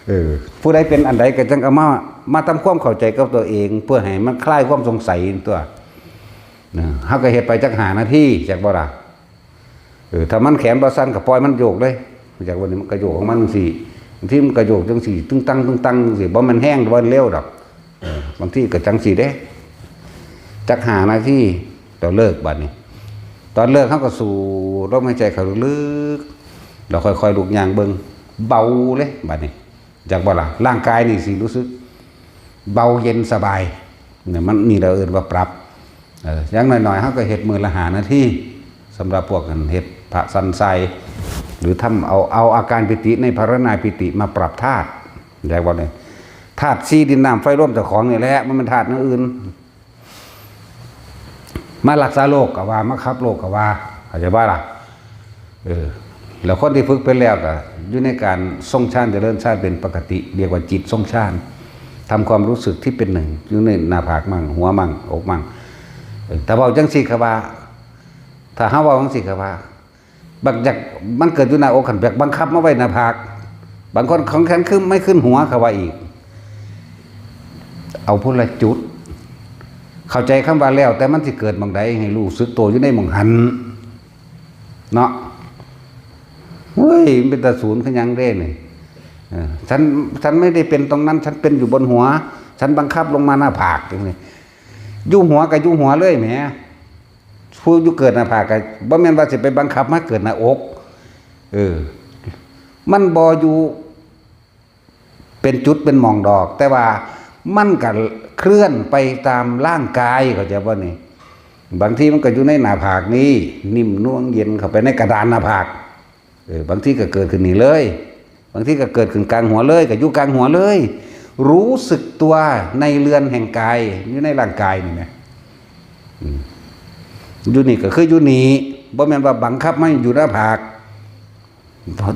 เออ ผู้ใดเป็นอันใดก็จังเอามา มาทำความเข้าใจกับตัวเอง เพื่อให้มันคลายความสงสัยตัว นะ เฮาก็เฮ็ดไปจักห้านาที จักบ่ล่ะ เออ ถ้ามันแขนบ่สั่นก็ปล่อยมันโยกเลย จักวันนี้มันก็โยกของมันจังซี่ บางทีมันก็โยกจังซี่ ตึงตัง ตึงตังจังซี่ บ่แม่นแฮง บ่แม่นเร็วดอก เออ บางทีก็จังซี่เด้ จักห้านาที แล้วเลิกบัดนี้ ตอนเลิกเฮาก็สูดลมหายใจเข้าลึกๆ แล้วค่อยๆ ลุกย่างเบิ่ง เบาเลยบัดนี้ จักบ่ล่ะ ร่างกายนี่สิรู้สึก เบาเย็นสบาย เนี่ย มันนี่เราเอิ้นว่าปรับ เออ อย่างน้อยๆ เฮาก็เฮ็ดมื้อละห้านาที สำหรับพวกกันเฮ็ดพระสันไซ หรือทำเอา เอาอาการปิติในภาวนาปิติมาปรับธาตุ จักบ่เนี่ย ธาตุสี่ ดินน้ำไฟลมเจ้าของนี่แหละ มันเป็นธาตุอย่างอื่น มารักษาโรคก็ว่า มาขับโรคก็ว่า เข้าใจบ่ล่ะ เออ แล้วคนที่ฝึกเป็นแล้วก็อยู่ในการทรงฌานเจริญฌานเป็นปกติ เรียกว่าจิตทรงฌาน ทำความรู้สึกที่เป็นหนึ่ง อยู่ในหน้าผากมั่ง หัวมั่ง อกมั่ง เออ ถ้าเว้าจังซี่ก็ว่า ถ้าเฮาเว้าจังซี่ก็ว่า บักอยาก มันเกิดอยู่หน้าอก คันอยากบังคับมาไว้หน้าผาก บางคนของฉันคือไม่ขึ้นหัว เขาว่าอีก เอาพุละจุด เข้าใจคำว่าแล้ว แต่มันสิเกิดหม่องใด ให้รู้สึกตัวอยู่ในหม่องหั้น เนาะ เฮ้ย มันเป็นตาศูนย์คือหยังเด้นี่ เออ ฉัน ฉันไม่ได้เป็นตรงนั้น ฉันเป็นอยู่บนหัว ฉันบังคับลงมาหน้าผากจังซี่ อยู่หัวก็อยู่หัวเลยแหม ผู้อยู่เกิดหน้าผากก็บ่แม่นว่าสิไปบังคับมาเกิดหน้าอก เออ มันบ่อยู่เป็นจุดเป็นหม่องดอก แต่ว่ามันก็เคลื่อนไปตามร่างกาย เข้าใจบ่นี่ บางทีมันก็อยู่ในหน้าผากนี่ นิ่มนวลเย็นเข้าไปในกระดานหน้าผาก เออ บางทีก็เกิดขึ้นนี่เลย บางทีก็เกิดขึ้นกลางหัวเลย ก็อยู่กลางหัวเลย รู้สึกตัวในเรือนแห่งกาย อยู่ในร่างกายนี่นะ อืม อยู่นี่ก็คืออยู่นี่ บ่แม่นว่าบังคับให้อยู่หน้าผาก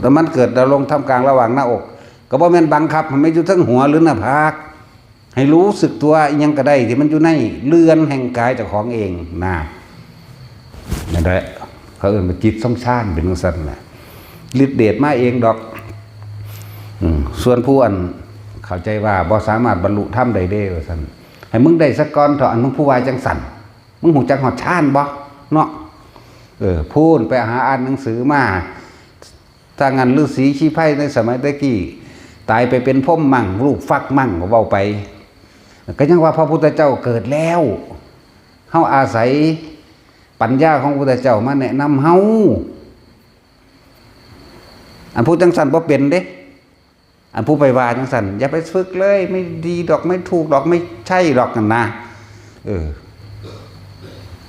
แต่มันเกิดดำรงท่ามกลางระหว่างหน้าอก ก็บ่แม่นบังคับให้มันอยู่เทิงหัวหรือหน้าผาก ให้รู้สึกตัวอิหยังก็ได้ที่มันอยู่ในเรือนแห่งกายเจ้าของเองนะ นั่นแหละ เขาเอิ้นว่าจิตทรงฌานเป็นจั่งซั่นแหละ ฤทธิ์เดชมาเองดอก อืม ส่วนผู้อันเข้าใจว่าบ่สามารถบรรลุธรรมได้เด้ว่าซั่น ให้มึงได้สักก่อนเถาะ อันมึงผู้ว่าจั่งซั่น มึงฮู้จักฮอดฌานบ่เนาะ เออ พู้นไปหาอ่านหนังสือมา ถ้างั้นฤๅษีชีไพรในสมัยตะกี้ ตายไปเป็นพรหมมั่ง ลูกฟักมั่ง ก็เว้าไป ก็ยังว่าพระพุทธเจ้าเกิดแล้ว เฮาอาศัยปัญญาของพระพุทธเจ้ามาแนะนำเฮา อันผู้จั่งซั่นบ่เป็นเด้ อันผู้ไปว่าจั่งซั่น อย่าไปฝึกเลย ไม่ดีดอก ไม่ถูกดอก ไม่ใช่ดอกนั่นนะ เออ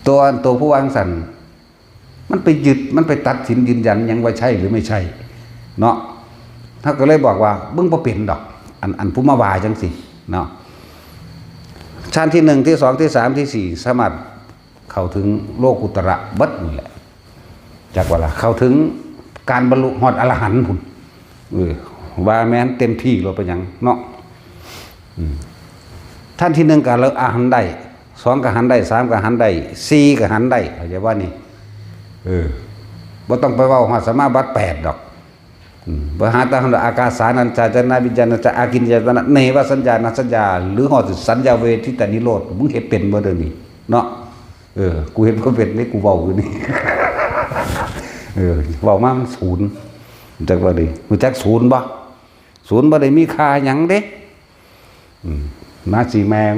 ตัว ตัวผู้ว่าจั่งซั่น มันไปยึด มันไปตัดสินยืนยันหยังว่าใช่หรือไม่ใช่ เนาะ เฮาก็เลยบอกว่า มึงบ่เป็นดอก อัน อันผู้มาว่าจั่งซี้ เนาะ ชั้นที่หนึ่ง ที่สอง ที่สาม ที่สี่ สามารถเข้าถึงโลกุตระเบิดนั่นแหละ จักว่าล่ะ เข้าถึงการบรรลุฮอดอรหันต์พุ้น เออ ว่าแม่นเต็มที่โลด เป็นหยังเนาะ อืม ชั้นที่หนึ่งก็ละหันได้ สองก็หันได้ สามก็หันได้ สี่ก็หันได้ เข้าใจบ่นี่ เออ บ่ต้องไปเว้าฮอดสมาบัติแปดดอก อืม บ่หาแต่หันดอก อากาสานัญจายตนะ วิญญาณัญจายตนะ อากิญจายตนะ เนวสัญญาณัญจายตนะ หรือฮอดสัญญาเวทิตานิโรธ มึงเฮ็ดเป็นบ่เดี๋ยวนี้ เนาะ เออ กูเฮ็ดบ่เป็นนี่ กูเว้าอยู่นี่ เออ เว้ามามันศูนย์ จักว่าดิ รู้จักศูนย์บ่ ศูนย์บ่ได้มีค่าหยังเด้ อืม มาสิแม่ง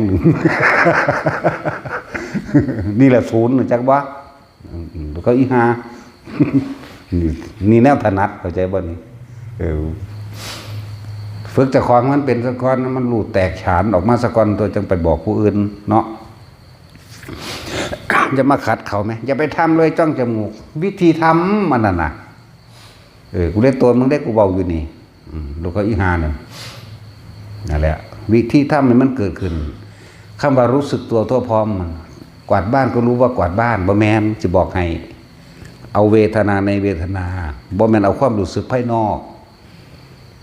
นี่แหละศูนย์ รู้จักบ่ อืม อืม แล้วก็อีห่า นี่ นี่แนวถนัด เข้าใจบ่นี่ เออ ฝึกเจ้าของมันเป็นซะก่อน มันรู้แตกฉานออกมาซะก่อน ตัวจั่งไปบอกผู้อื่นเนาะ อย่ามาขัดเขาแหม อย่าไปทำเลยจ้องจมูก วิธีทำมันน่ะนะ เออ กูได้ตัวมึงได้ กูเว้าอยู่นี่ อืม แล้วก็อีห่านั่น นั่นแหละ วิธีทำให้มันเกิดขึ้น คำว่ารู้สึกตัวทั่วพร้อมมัน กวาดบ้านก็รู้ว่ากวาดบ้าน บ่แม่น สิบอกให้ เอาเวทนาในเวทนา บ่แม่นเอาความรู้สึกภายนอก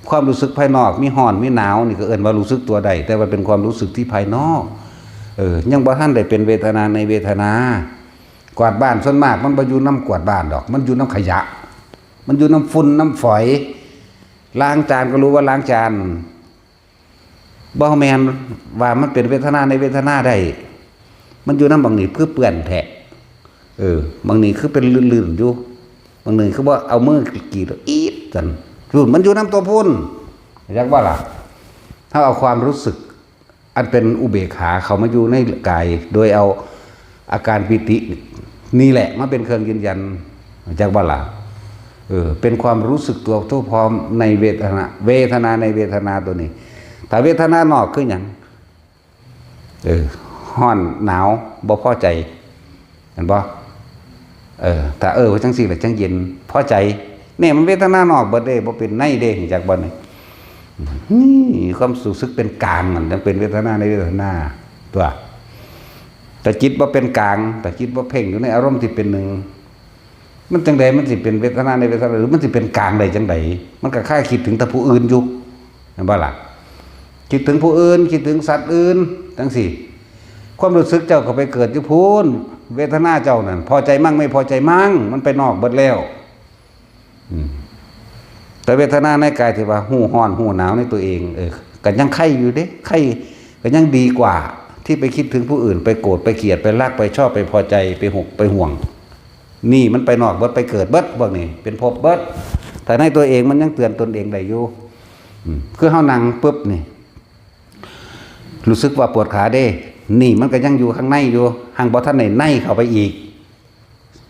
ความรู้สึกภายนอก มีร้อน มีหนาว นี่ก็เอิ้นว่ารู้สึกตัวได้ แต่ว่าเป็นความรู้สึกที่ภายนอก เออ ยังบ่ทันได้เป็นเวทนาในเวทนา กวาดบ้านส่วนมากมันบ่อยู่นำกวาดบ้านดอก มันอยู่นำขยะ มันอยู่นำฝุ่นนำฝอย ล้างจานก็รู้ว่าล้างจาน บ่แม่นว่ามันเป็นเวทนาในเวทนาได้ มันอยู่นำบางนี่คือเปื้อนแท้ เออ บางนี่คือเป็นลื่นๆอยู่ บางนี่คือว่าเอามือกรีดอีดซั่น พู้น มันอยู่นำตัวพู้น จักว่าล่ะ ถ้าเอาความรู้สึก อันเป็นอุเบกขาเข้ามาอยู่ในกาย โดยเอาอาการปีตินี่แหละมาเป็นเครื่องยืนยัน จักว่าล่ะ เออ เป็นความรู้สึกตัวทั่วพร้อมในเวทนา เวทนาในเวทนาตัวนี้ ถ้าเวทนานอกคือหยัง เออ ร้อนหนาว บ่พอใจ เห็นบ่ เออ ถ้า เออ ว่าจั่งซี่ล่ะจั่งเย็น พอใจ เนี่ยมันเวทนานอกเบิดเด้ บ่เป็นในเด้ รู้จักบ่นี่ นี่ความรู้สึกเป็นกลางมันจั่งเป็นเวทนาในเวทนา ตัว แต่จิตบ่เป็นกลาง แต่จิตบ่เพ่งอยู่ในอารมณ์ที่เป็นหนึ่ง มันจั่งใด มันสิเป็นเวทนาในเวทนา หรือมันสิเป็นกลางได้จั่งใด มันก็คล้ายคิดถึงแต่ผู้อื่นอยู่ เห็นบ่ล่ะ คิดถึงผู้อื่น คิดถึงสัตว์อื่น จั่งซี้ ความรู้สึกเจ้าก็ไปเกิดอยู่พู้น เวทนาเจ้านั่น พอใจมั่งไม่พอใจมั่ง มันไปนอกเบิดแล้ว อืม แต่เวทนาในกายที่ว่าฮู้ร้อนฮู้หนาวในตัวเอง เออ ก็ยังไคอยู่เด้ ไค ก็ยังดีกว่า ที่ไปคิดถึงผู้อื่น ไปโกรธ ไปเกลียด ไปรัก ไปชอบ ไปพอใจ ไปหก ไปห่วง นี่มันไปนอกเบิด ไปเกิดเบิด พวกนี้ เป็นภพเบิด แต่ในตัวเองมันยังเตือนตนเองได้อยู่ อืม คือเฮานั่งปุ๊บนี่ รู้สึกว่าปวดขาเด้ นี่มันก็ยังอยู่ข้างในอยู่ หังบ่ทันได้ในเข้าไปอีก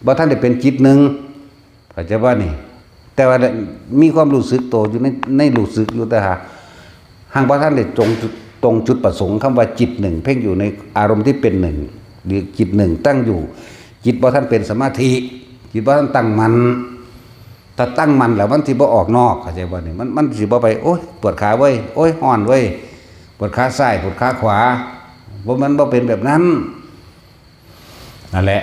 บ่ทันได้เป็นจิตหนึ่ง เข้าใจบ่นี่ แต่ว่ามีความรู้สึกตัวอยู่ใน ในรู้สึกอยู่ แต่หา หังบ่ทันได้ตรงจุด ตรงจุดประสงค์ คำว่าจิตหนึ่ง เพ่งอยู่ในอารมณ์ที่เป็นหนึ่ง หรือจิตหนึ่งตั้งอยู่ จิตบ่ทันเป็นสมาธิ จิตบ่ทันตั้งมั่น ถ้าตั้งมั่นแล้วมันสิบ่ออกนอก เข้าใจบ่นี่ มัน มันสิบ่ไป โอ๊ย ปวดขาเว้ย โอ๊ย ร้อนเว้ย ปวดขาซ้าย ปวดขาขวา บ่ มันบ่เป็นแบบนั้น นั่นแหละ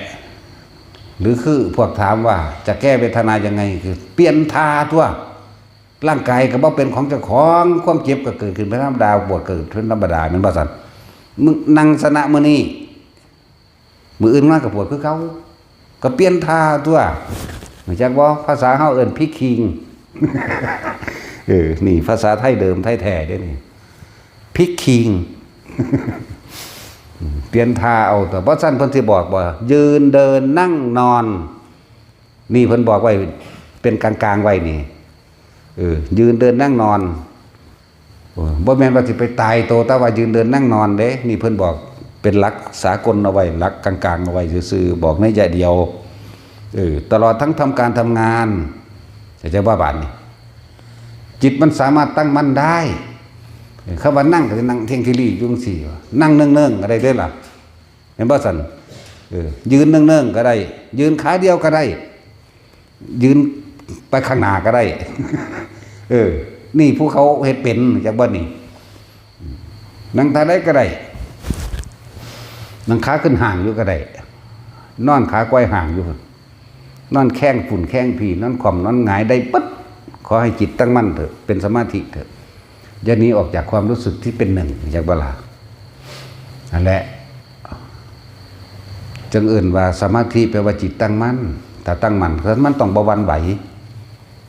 หรือคือพวกถามว่าจะแก้เวทนายังไง คือเปลี่ยนท่าตัว ร่างกายก็บ่เป็นของเจ้าของ ความเจ็บก็เกิดขึ้นเป็นธรรมดา ปวดเกิดเป็นธรรมดา แม่นบ่ซั่น มึงนั่งสนะมื้อนี้ มื้ออื่นมาก็ปวดคือเก่า ก็เปลี่ยนท่าตัว รู้จักบ่ ภาษาเฮาเอิ้นพลิกคิง เออ นี่ภาษาไทยเดิมไทยแท้เด้นี่ พลิกคิง เปลี่ยนท่าเอา แต่บ่ซั่นเพิ่นสิบอกบ่ ยืนเดินนั่งนอน นี่เพิ่นบอกไว้เป็นกลางๆไว้นี่ เออ ยืนเดินนั่งนอน โอ้ บ่แม่นว่าสิไปตายโตแต่ว่ายืนเดินนั่งนอนเด้ นี่เพิ่นบอกเป็นหลักสากลเอาไว้ หลักกลางๆเอาไว้ซื่อๆ บอกในยะเดียว เออ ตลอดทั้งทำการทำงาน จะจะว่าบาดนี่ จิตมันสามารถตั้งมั่นได้ เออ คำว่านั่งก็คือนั่งเท่งทีรีอยู่จังซี่ นั่งเนิ่งๆก็ได้เด้ล่ะ เห็นบ่ซั่น เออ ยืนเนิ่งๆก็ได้ ยืนขาเดียวก็ได้ ยืนไปข้างหน้าก็ได้ เออ นี่ผู้เขาเฮ็ดเป็น จักบ่นี่ นั่งท่าใดก็ได้ นั่งขาขึ้นห้างอยู่ก็ได้ นอนขาไขว่ห้างอยู่ นอนแข้งฝุ่นแข้งผี นอนคว่ำนอนหงายได้เบิด ขอให้จิตตั้งมั่นเถอะ เป็นสมาธิเถอะ อย่าหนีออกจากความรู้สึกที่เป็นหนึ่ง จักบ่ล่ะ นั่นแหละ จั่งเอิ้นว่าสมาธิแปลว่าจิตตั้งมั่น ถ้าตั้งมั่น มันต้องบ่หวั่นไหว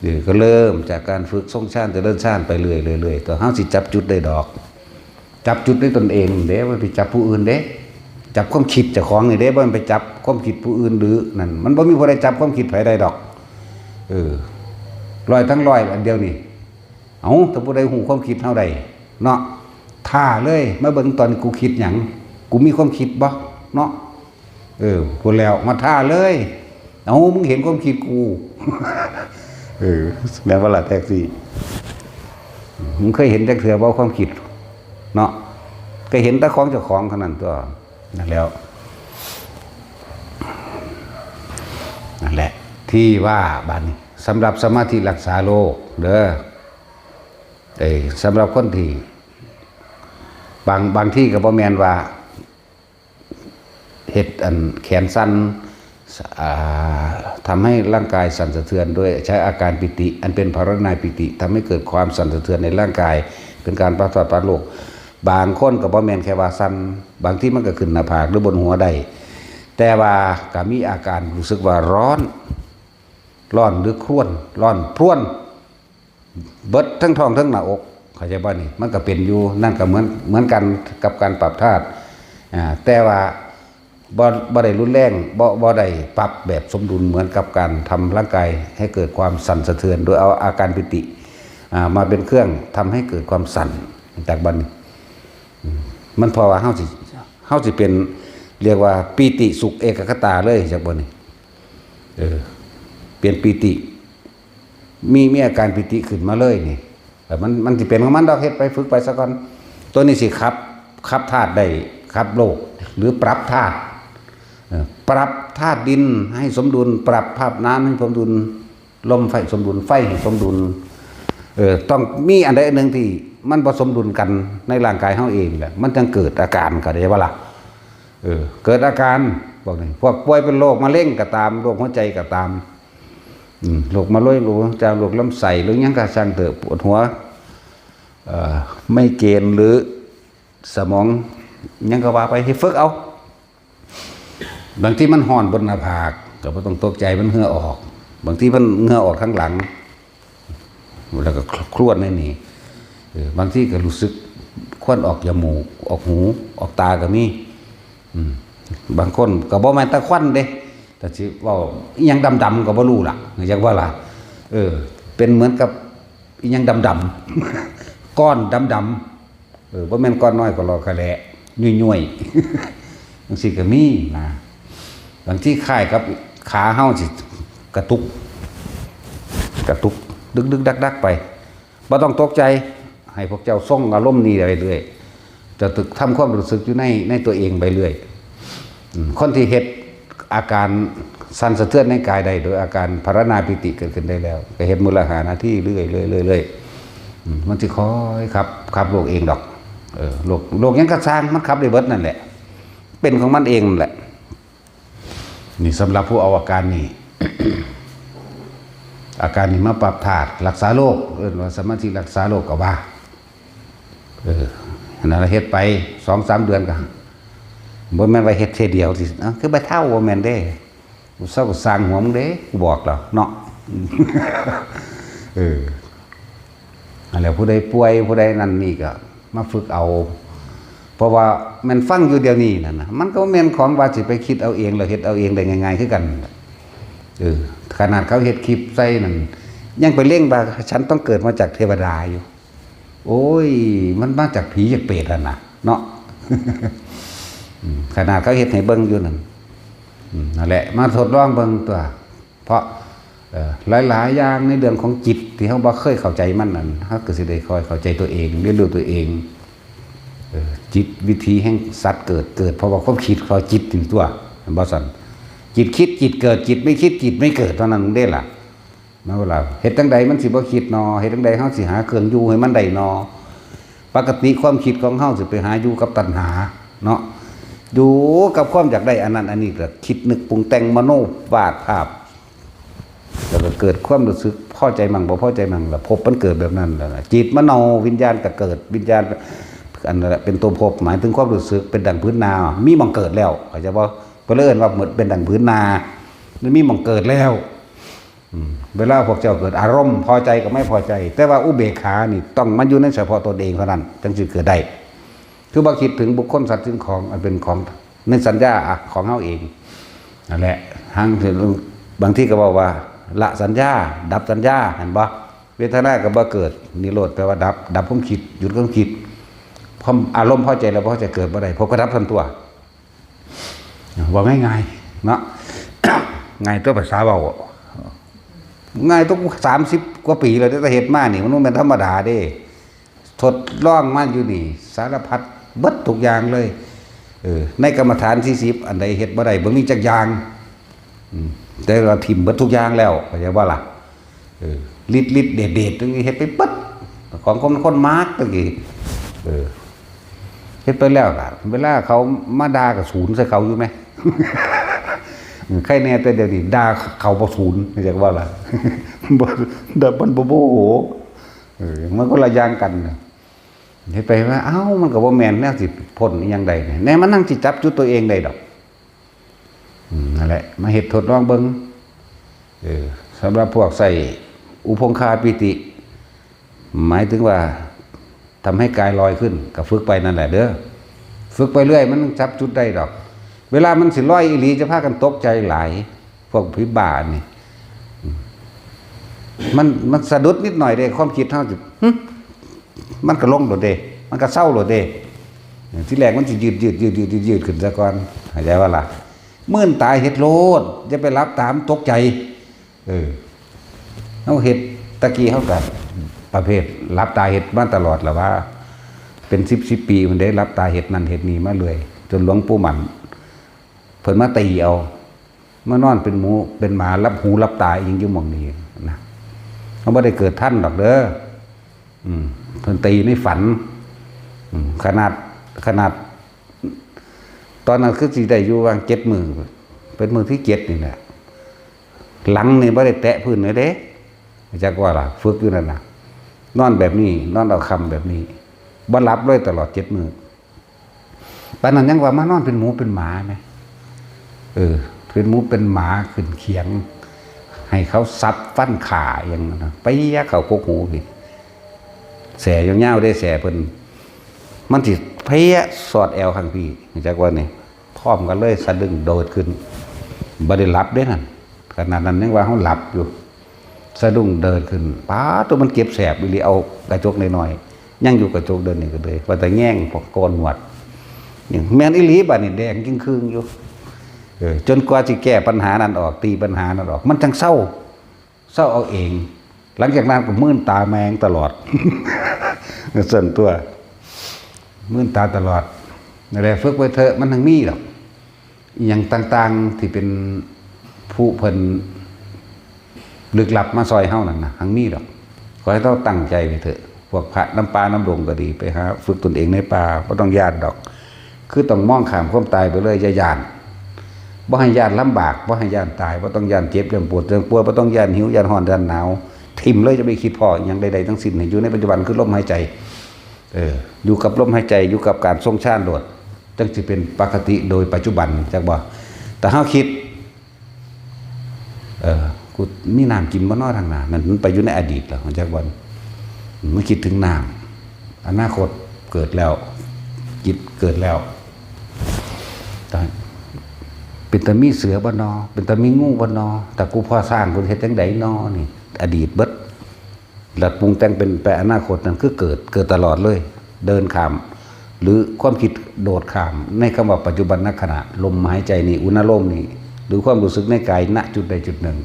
เออ ก็เริ่มจากการฝึกทรงฌาน เจริญฌานไปเรื่อยๆ เรื่อยๆ ตัวเฮาสิจับจุดได้ดอก จับจุดในตนเองเด้ บ่ไปจับผู้อื่นเด้ จับความคิดเจ้าของนี่เด้ บ่ไปจับความคิดผู้อื่นหรือนั่น มันบ่มีผู้ใดจับความคิดไผได้ดอก เออ ร้อยทั้งร้อยอันเดียวนี่ เอ้า ถ้าผู้ใดฮู้ความคิดเฮาได้เนาะ ท้าเลย มาเบิ่งตอนนี้กูคิดหยัง กูมีความคิดบ่เนาะ เออ พูดแล้วมาท้าเลย เอ้า มึงเห็นความคิดกู เออ แม่นบ่ล่ะแท็กซี่ มึงเคยเห็นจักเทื่อบ่ความคิดเนาะ ก็เห็นแต่ของเจ้าของเท่านั้นตัว นั่นแล้ว นั่นแหละ ที่ว่าบาดนี้ สำหรับสมาธิรักษาโรคเด้อ เอ้ย สำหรับคนที่ บาง บางที่ก็บ่แม่นว่า เฮ็ดอันแขนสั่น อ่า ทำให้ร่างกายสั่นสะเทือนด้วยใช้อาการปีติ อันเป็นพรรณนาปีติ ทำให้เกิดความสั่นสะเทือนในร่างกาย เป็นการปราบปรามโรค บางคนก็บ่แม่นแค่ว่าสั่น บางทีมันก็ขึ้นหน้าผากหรือบนหัวได้ แต่ว่าก็มีอาการรู้สึกว่าร้อน ร้อนหรือครวญ ร้อนพรวญ เบิดทั้งท้องทั้งหน้าอก เข้าใจบ่นี่ มันก็เป็นอยู่ นั่นก็เหมือน เหมือนกันกับการปรับธาตุ อ่า แต่ว่าบ่ บ่ได้รุนแรง บ่ บ่ได้ปรับแบบสมดุลเหมือนกับการทำร่างกายให้เกิดความสั่นสะเทือน โดยเอาอาการปีติ อ่า มาเป็นเครื่องทำให้เกิดความสั่น จากบัดนี้ อืม มันเพราะว่าเฮาสิ เฮาสิเป็น เรียกว่าปีติสุขเอกัคคตาเลย จากบัดนี้ เออ เป็นปีติ มี มีอาการปีติขึ้นมาเลยนี่ แต่มัน มันสิเป็นของมันดอก เฮ็ดไป ฝึกไปซะก่อน ตัวนี้สิขับ ขับธาตุได้ ขับโรค หรือปรับธาตุ เอ่อ ปรับธาตุดินให้สมดุล ปรับธาตุน้ำให้สมดุล ลมไฟสมดุล ไฟให้สมดุล เอ่อ ต้องมีอันใดอันหนึ่งที่มันบ่สมดุลกันในร่างกายเฮาเองแหละ มันจั่งเกิดอาการ เข้าใจบ่ล่ะ เออ เกิดอาการ พวกนี้ พวกป่วยเป็นโรคมะเร็งก็ตาม โรคหัวใจก็ตาม อืม โรคมะเร็ง โรคหัวใจ โรคลำไส้ โรคหยังก็ช่างเถอะ ปวดหัว เอ่อ ไมเกรน หรือสมอง หยังก็ว่าไป ให้ฝึกเอา บางทีมันฮ้อนบนหน้าผาก ก็บ่ต้องตกใจ มันเหงื่อออก บางทีมันเหงื่อออกทางหลัง แล้วก็ครวญในนี่ เออ บางทีก็รู้สึกควันออกจมูก ออกหู ออกตาก็มี อืม บางคนก็บ่แม่นแต่ควันเด้ แต่สิเว้าอิหยังดำๆก็บ่รู้ล่ะ จักว่าล่ะ เออ เป็นเหมือนกับอิหยังดำๆ ก้อนดำๆ เออ บ่แม่นก้อนน้อยก็หลอกกะแหละ ย่วยๆ จังซี่ก็มีนะ บางทีคล้ายกับขาเฮาสิกระตุก กระตุก ดึกๆ ดักๆ ไป บ่ต้องตกใจ ให้พวกเจ้าทรงอารมณ์นี้ไปเรื่อย จะตึกทำความรู้สึกอยู่ใน ในตัวเองไปเรื่อย อืม คนที่เฮ็ดอาการสั่นสะเทือนในกายได้ โดยอาการพรรณนาปีติเกิดขึ้นได้แล้ว ก็เฮ็ดมื้อละห้านาทีเรื่อยๆ เรื่อยๆ อืม มันสิค่อยขับ ขับโรคเองดอก เออ โรค โรคหยังก็ซ่าง มันขับได้เบิดนั่นแหละ เป็นของมันเองนั่นแหละ นี่สำหรับผู้เอาอาการนี่ อาการนี่มาปรับธาตุรักษาโรค เอิ้นว่าสมาธิรักษาโรคก็ว่า เออ นั่นล่ะ เฮ็ดไปสองสามเดือนก็ บ่แม่นว่าเฮ็ดเทื่อเดียวสิ เอ้า คือบ่เฒ่า บ่แม่นเด้ กูเซาก็สร้างหัวมึงเด้ กูบอกแล้วเนาะ เออ นั่นแหละ ผู้ใดป่วย ผู้ใดนั่นนี่ก็มาฝึกเอา เพราะว่าแม่นฟังอยู่เดี๋ยวนี้นั่นน่ะ มันก็แม่นของว่าสิไปคิดเอาเอง แล้วเฮ็ดเอาเองได้ง่ายๆ คือกัน เออ ขนาดเขาเฮ็ดคลิปใส่นั่น ยังไปเล็งว่าฉันต้องเกิดมาจากเทวดาอยู่ โอ้ย มันมาจากผีจากเปรตหั่นน่ะ เนาะ อืม ขนาดเขาเฮ็ดให้เบิ่งอยู่นั่น อืม นั่นแหละ มาทดลองเบิ่งตัว เพราะ เอ่อ หลายๆ อย่างในเรื่องของจิตที่เฮาบ่เคยเข้าใจมันนั่น เฮาก็สิได้ค่อยเข้าใจตัวเอง เรียนรู้ตัวเอง เอ่อ จิตวิถีแห่งสัตว์เกิด เกิดเพราะว่าความคิดของจิตนี่ตัว แม่นบ่ซั่น จิตคิดจิตเกิด จิตไม่คิดจิตไม่เกิด เท่านั้นเด้ล่ะ มาเวลา เฮ็ดจั่งใดมันสิบ่คิดนอ เฮ็ดจั่งใดเฮาสิหาเครื่องอยู่ให้มันได้นอ ปกติความคิดของเฮาสิไปหาอยู่กับตัณหาเนาะ อยู่กับความอยากได้อันนั้นอันนี้ ก็คิดนึกปรุงแต่งมโนวาดภาพ แล้วก็เกิดความรู้สึกพอใจมั่งบ่พอใจมั่ง แล้วภพมันเกิดแบบนั้น แล้วจิตมโนวิญญาณก็เกิด วิญญาณ อันนั้นแหละเป็นตัวภพ หมายถึงความรู้สึกเป็นดั่งพื้นนา มีหม่องเกิดแล้ว เข้าใจบ่ เพิ่นเลยเอิ้นว่าเหมือนเป็นดั่งพื้นนา มันมีหม่องเกิดแล้ว อืม เวลาพวกเจ้าเกิดอารมณ์พอใจกับไม่พอใจ แต่ว่าอุเบกขานี่ต้องมันอยู่ในเฉพาะตนเองเท่านั้น จั่งสิเกิดได้ คือบ่คิดถึงบุคคลสัตว์สิ่งของอันเป็นของในสัญญาอะของเฮาเอง นั่นแหละ ทางที่บางทีก็บอกว่า ละสัญญา ดับสัญญา เห็นบ่ เวทนาก็บ่เกิด นิโรธแปลว่าดับ ดับความคิด หยุดความคิด ความอารมณ์พอใจแล้วบ่พอใจเกิดบ่ได้ ภพก็ดับทันตัว เว้าง่ายๆ เนาะ ง่ายตัวภาษาเว้า ง่ายตัว สามสิบกว่าปีแล้ว แต่เฮ็ดมานี่มันบ่แม่นธรรมดาเด้ ทดลองมาอยู่นี่ สารพัดเบิดทุกอย่างเลย เออ ในกรรมฐานสี่สิบ อันใดเฮ็ดบ่ได้ บ่มีจักอย่าง อืม แต่ว่าถิ่มเบิดทุกอย่างแล้ว เข้าใจบ่ล่ะ เออ ฤทธิ์ฤทธิ์เดชเดชตรงนี้เฮ็ดไปเบิด ของคนคนมากตะกี้ เออ เฮ็ดไปแล้วล่ะ เวลาเขามาด่าก็สูนใส่เขาอยู่แหม ใครแน่แต่เดี๋ยวนี้ด่าเขาบ่สูน เข้าใจบ่ล่ะ บ่ ด่ามันบ่โมโห เออ มันคนละอย่างกันน่ะ เฮ็ดไปว่า เอ้า มันก็บ่แม่นแนวสิพ้นอิหยังใดเนี่ย แน่มันนั่งสิจับจุดตัวเองได้ดอก อืม นั่นแหละ มาเฮ็ดทดลองเบิ่ง เออ สำหรับพวกใส่อุปงคาปีติ หมายถึงว่าทำให้กายลอยขึ้น ก็ฝึกไปนั่นแหละเด้อ ฝึกไปเรื่อย มันจับจุดได้ดอก เวลามันสิลอยอีหลี จะพากันตกใจหลาย พวกผีบ้านี่ อืม มัน มันสะดุดนิดหน่อยเด้ ความคิดเฮาสิ หึ มันก็ลงโลดเด้ มันก็เซาโลดเด้ เออ ทีแรกมันสิยืด ยืด ยืด ยืด ยืด ยืดขึ้นซะก่อน เข้าใจบ่ล่ะ มื่นตาเฮ็ดโลด อย่าไปหลับตา มันตกใจ เออ เฮาเฮ็ด ตะกี้เฮาก็ประเภทหลับตาเฮ็ดมาตลอดล่ะว่า เป็นสิบ สิบปีพุ้นเด้ หลับตาเฮ็ดนั่นเฮ็ดนี่มาเรื่อย จนหลวงปู่หมั่น เพิ่นมาตีเอา มานอนเป็นหมูเป็นหมาหลับหูหลับตาอิหยังอยู่หม่องนี้นะ เฮาบ่ได้เกิดทันดอกเด้อ อืม เพิ่นตีในฝัน อืม ขนาด ขนาด ตอนนั้นคือสิได้อยู่ว่างเจ็ดมื้อ เป็นมื้อที่เจ็ดนี่แหละ หลังนี่บ่ได้แตะพื้นเลยเด้ จักว่าล่ะ ฝึกอยู่นั่นน่ะ นอนแบบนี้ นอนเอาค่ำแบบนี้ บ่หลับเลยตลอดเจ็ดมื้อ ปานนั้นยังว่ามานอนเป็นหมูเป็นหมาแหม เออ เป็นหมูเป็นหมาขึ้นเขียง ให้เขาสับฟันขาอย่างนั้นนะ ไปยะเขากกหูพี่ แส้ยาวๆเด้ แส้เพิ่น มันสิเพี้ยสอดแอวข้างพี่ จักว่านี่ พร้อมกันเลยสะดุ้งโดดขึ้น บ่ได้หลับเด้นั่น ขนาดนั้นยังว่าเฮาหลับอยู่ สะดุ้งเดินขึ้น ป๊าด ตัวมันเจ็บแสบอีหลี เอากระจกน้อยๆ ยังอยู่กระจกเดินนี่ก็เลย ว่าแต่แง่งพวกโกนหนวด นี่แม่นอีหลี บัดนี้แดงจึ่งครึ่งอยู่ เออ จนกว่าสิแก้ปัญหานั้นออก ตีปัญหานั้นออก มันจั่งเซา เซาเอาเอง หลังจากนั้นก็มื่นตาแมงตลอด ส่วนตัว มื่นตาตลอด นั่นแหละ ฝึกไว้เถอะ มันจั่งมีดอก อิหยังต่างๆ ที่เป็นผู้เพิ่นลึกลับมาซอยเฮานั่นนะ จั่งมีดอก ขอให้เราตั้งใจไว้เถอะ พวกพระนำป่านำดงก็ดี ไปหาฝึกตนเองในป่า บ่ต้องย้านดอก คือต้องมองข้ามความตายไปเลย อย่าย้าน บ่ให้ย้านลำบาก บ่ให้ย้านตาย บ่ต้องย้านเจ็บ ย้านปวด ย้านป่วย บ่ต้องย้านหิว ย้านร้อน ย้านหนาว ถิ่มเลย จะไปคิดพ้ออิหยังใดๆ ทั้งสิ้น ให้อยู่ในปัจจุบันคือลมหายใจ เอ เออ อยู่กับลมหายใจ อยู่กับการทรงฌานโลด จั่งสิเป็นปกติโดยปัจจุบัน จักบ่ แต่เฮาคิด เออ กูมีน้ำกินบ่น้อทางหน้า นั่นมันไปอยู่ในอดีตแล้ว จักบ่ มันคิดถึงน้ำ อนาคตเกิดแล้ว จิตเกิดแล้ว แต่เป็นตามีเสือบ่นอ เป็นตามีงูบ่นอ แต่กูพ่อสร้างกูเฮ็ดจั่งใดนอนี่ อดีตเบิด แล้วปรุงแต่งเป็นไปอนาคตนั่นคือเกิด เกิดตลอดเลย เดินข้าม หรือความคิดโดดข้าม ในคำว่าปัจจุบันขณะ ลมหายใจนี่ อุณาโลมนี่ หรือความรู้สึกในกาย ณ จุดใดจุดหนึ่ง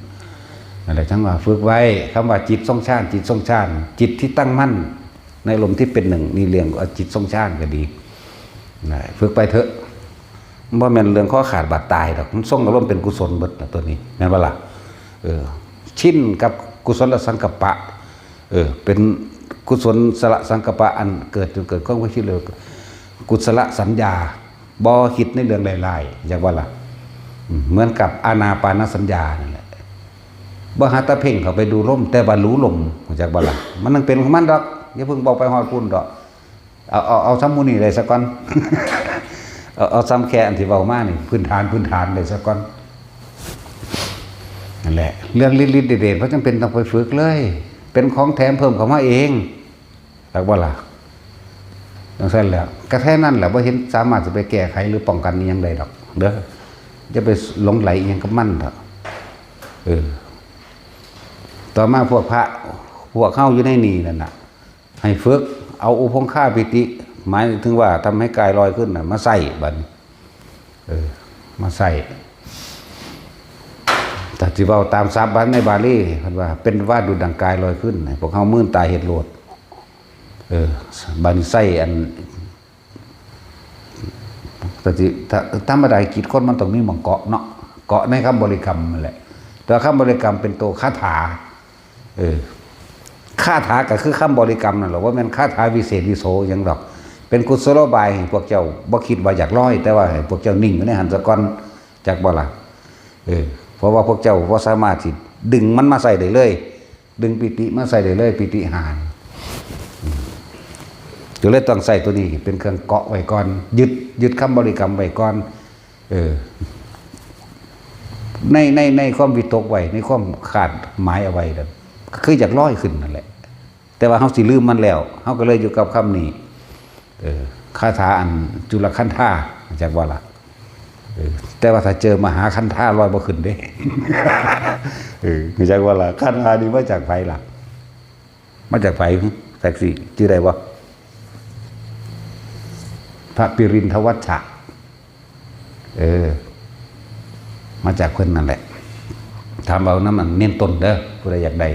นั่นแหละจั่งว่าฝึกไว้ คำว่าจิตทรงฌาน จิตทรงฌาน จิตที่ตั้งมั่น ในอารมณ์ที่เป็นหนึ่ง นี่เรียกว่าจิตทรงฌานก็ดี นะ ฝึกไปเถอะ บ่แม่นเรื่องคอขาดบาดตายดอก มันทรงอารมณ์เป็นกุศลเบิดนะตัวนี้ แม่นบ่ล่ะ เออ ชินกับกุศลสังกัปปะ เออ เป็นกุศลสละสังกัปปะอันเกิดจนเกิดความคิดเลย กุศลสัญญา บ่คิดในเรื่องร้ายๆ จักบ่ล่ะ อืม เหมือนกับอานาปานสัญญานั่นแหละ บ่หาแต่เพ่งเข้าไปดูลม แต่ว่ารู้ลม จักบ่ล่ะ มันยังเป็นของมันดอก อย่าเพิ่งบอกไปฮอดพุ่นดอก เอา เอา เอาซ้ำหมู่นี้ได้ซะก่อน เอา เอาซ้ำแค่อันที่เว้ามานี่ พื้นฐาน พื้นฐานได้ซะก่อน นั่นแหละ เรื่องฤทธิ์ฤทธิ์เดชเดช บ่จำเป็นต้องไปฝึกเลย เป็นของแถมเพิ่มเข้ามาเอง จักบ่ล่ะ จั่งซั่นแหละ ก็แค่นั้นแหละ บ่เห็นสามารถสิไปแก้ไขหรือป้องกันอิหยังได้ดอก เด้อ อย่าไปหลงใหลอิหยังกับมันเถาะ เออ ต่อมาพวกพระ พวกเฮาอยู่ในนี่นั่นน่ะ ให้ฝึกเอาอุพงคาปิติ หมายถึงว่าทำให้กายลอยขึ้นน่ะ มาใส่บัดนี้ เออ มาใส่ ถ้าสิเว้าตามศัพท์ในบาลี เพิ่นว่า เป็นว่าดุจดังกายลอยขึ้น ให้พวกเฮามื่นตาเฮ็ดโลด เออ บัดนี้ใส่อัน แต่ที่ ถ้า ธรรมดาจิตคนมันต้องมีหม่องเกาะเนาะ เกาะในคำบริกรรมนั่นแหละ แต่ว่าคำบริกรรมเป็นตัวคาถา เออ คาถาก็คือคำบริกรรมนั่นแหละ บ่แม่นคาถาวิเศษวิโสหยังดอก เป็นกุศโลบายให้พวกเจ้าบ่คิดว่าอยากลอย แต่ว่าให้พวกเจ้านิ่งอยู่ในหั้นซะก่อน จักบ่ล่ะ เออ เพราะว่าพวกเจ้าบ่สามารถสิดึงมันมาใส่ได้เลย ดึงปิติมาใส่ได้เลย ปิติห้า อืม ก็เลยต้องใส่ตัวนี้เป็นเครื่องเกาะไว้ก่อน ยึด ยึดคำบริกรรมไว้ก่อน เออ ใน ใน ในความวิตกไว้ ในความคาดหมายเอาไว้น่ะ คืออยากลอยขึ้นนั่นแหละ แต่ว่าเฮาสิลืมมันแล้ว เฮาก็เลยอยู่กับคำนี้ เออ คาถาอันจุลคันธา จักบ่ล่ะ เออ แต่ว่าถ้าเจอมหาคันธาลอยบ่ขึ้นเด้ เออ จักบ่ล่ะ คันธานี่มาจากไผล่ะ มาจากไผ จักสิ ชื่อใดบ่ พระปิรินทวัชชะ เออ มาจากเพิ่นนั่นแหละ ถามเอานำอันเน้นต้นเด้อ ผู้ใดอยากได้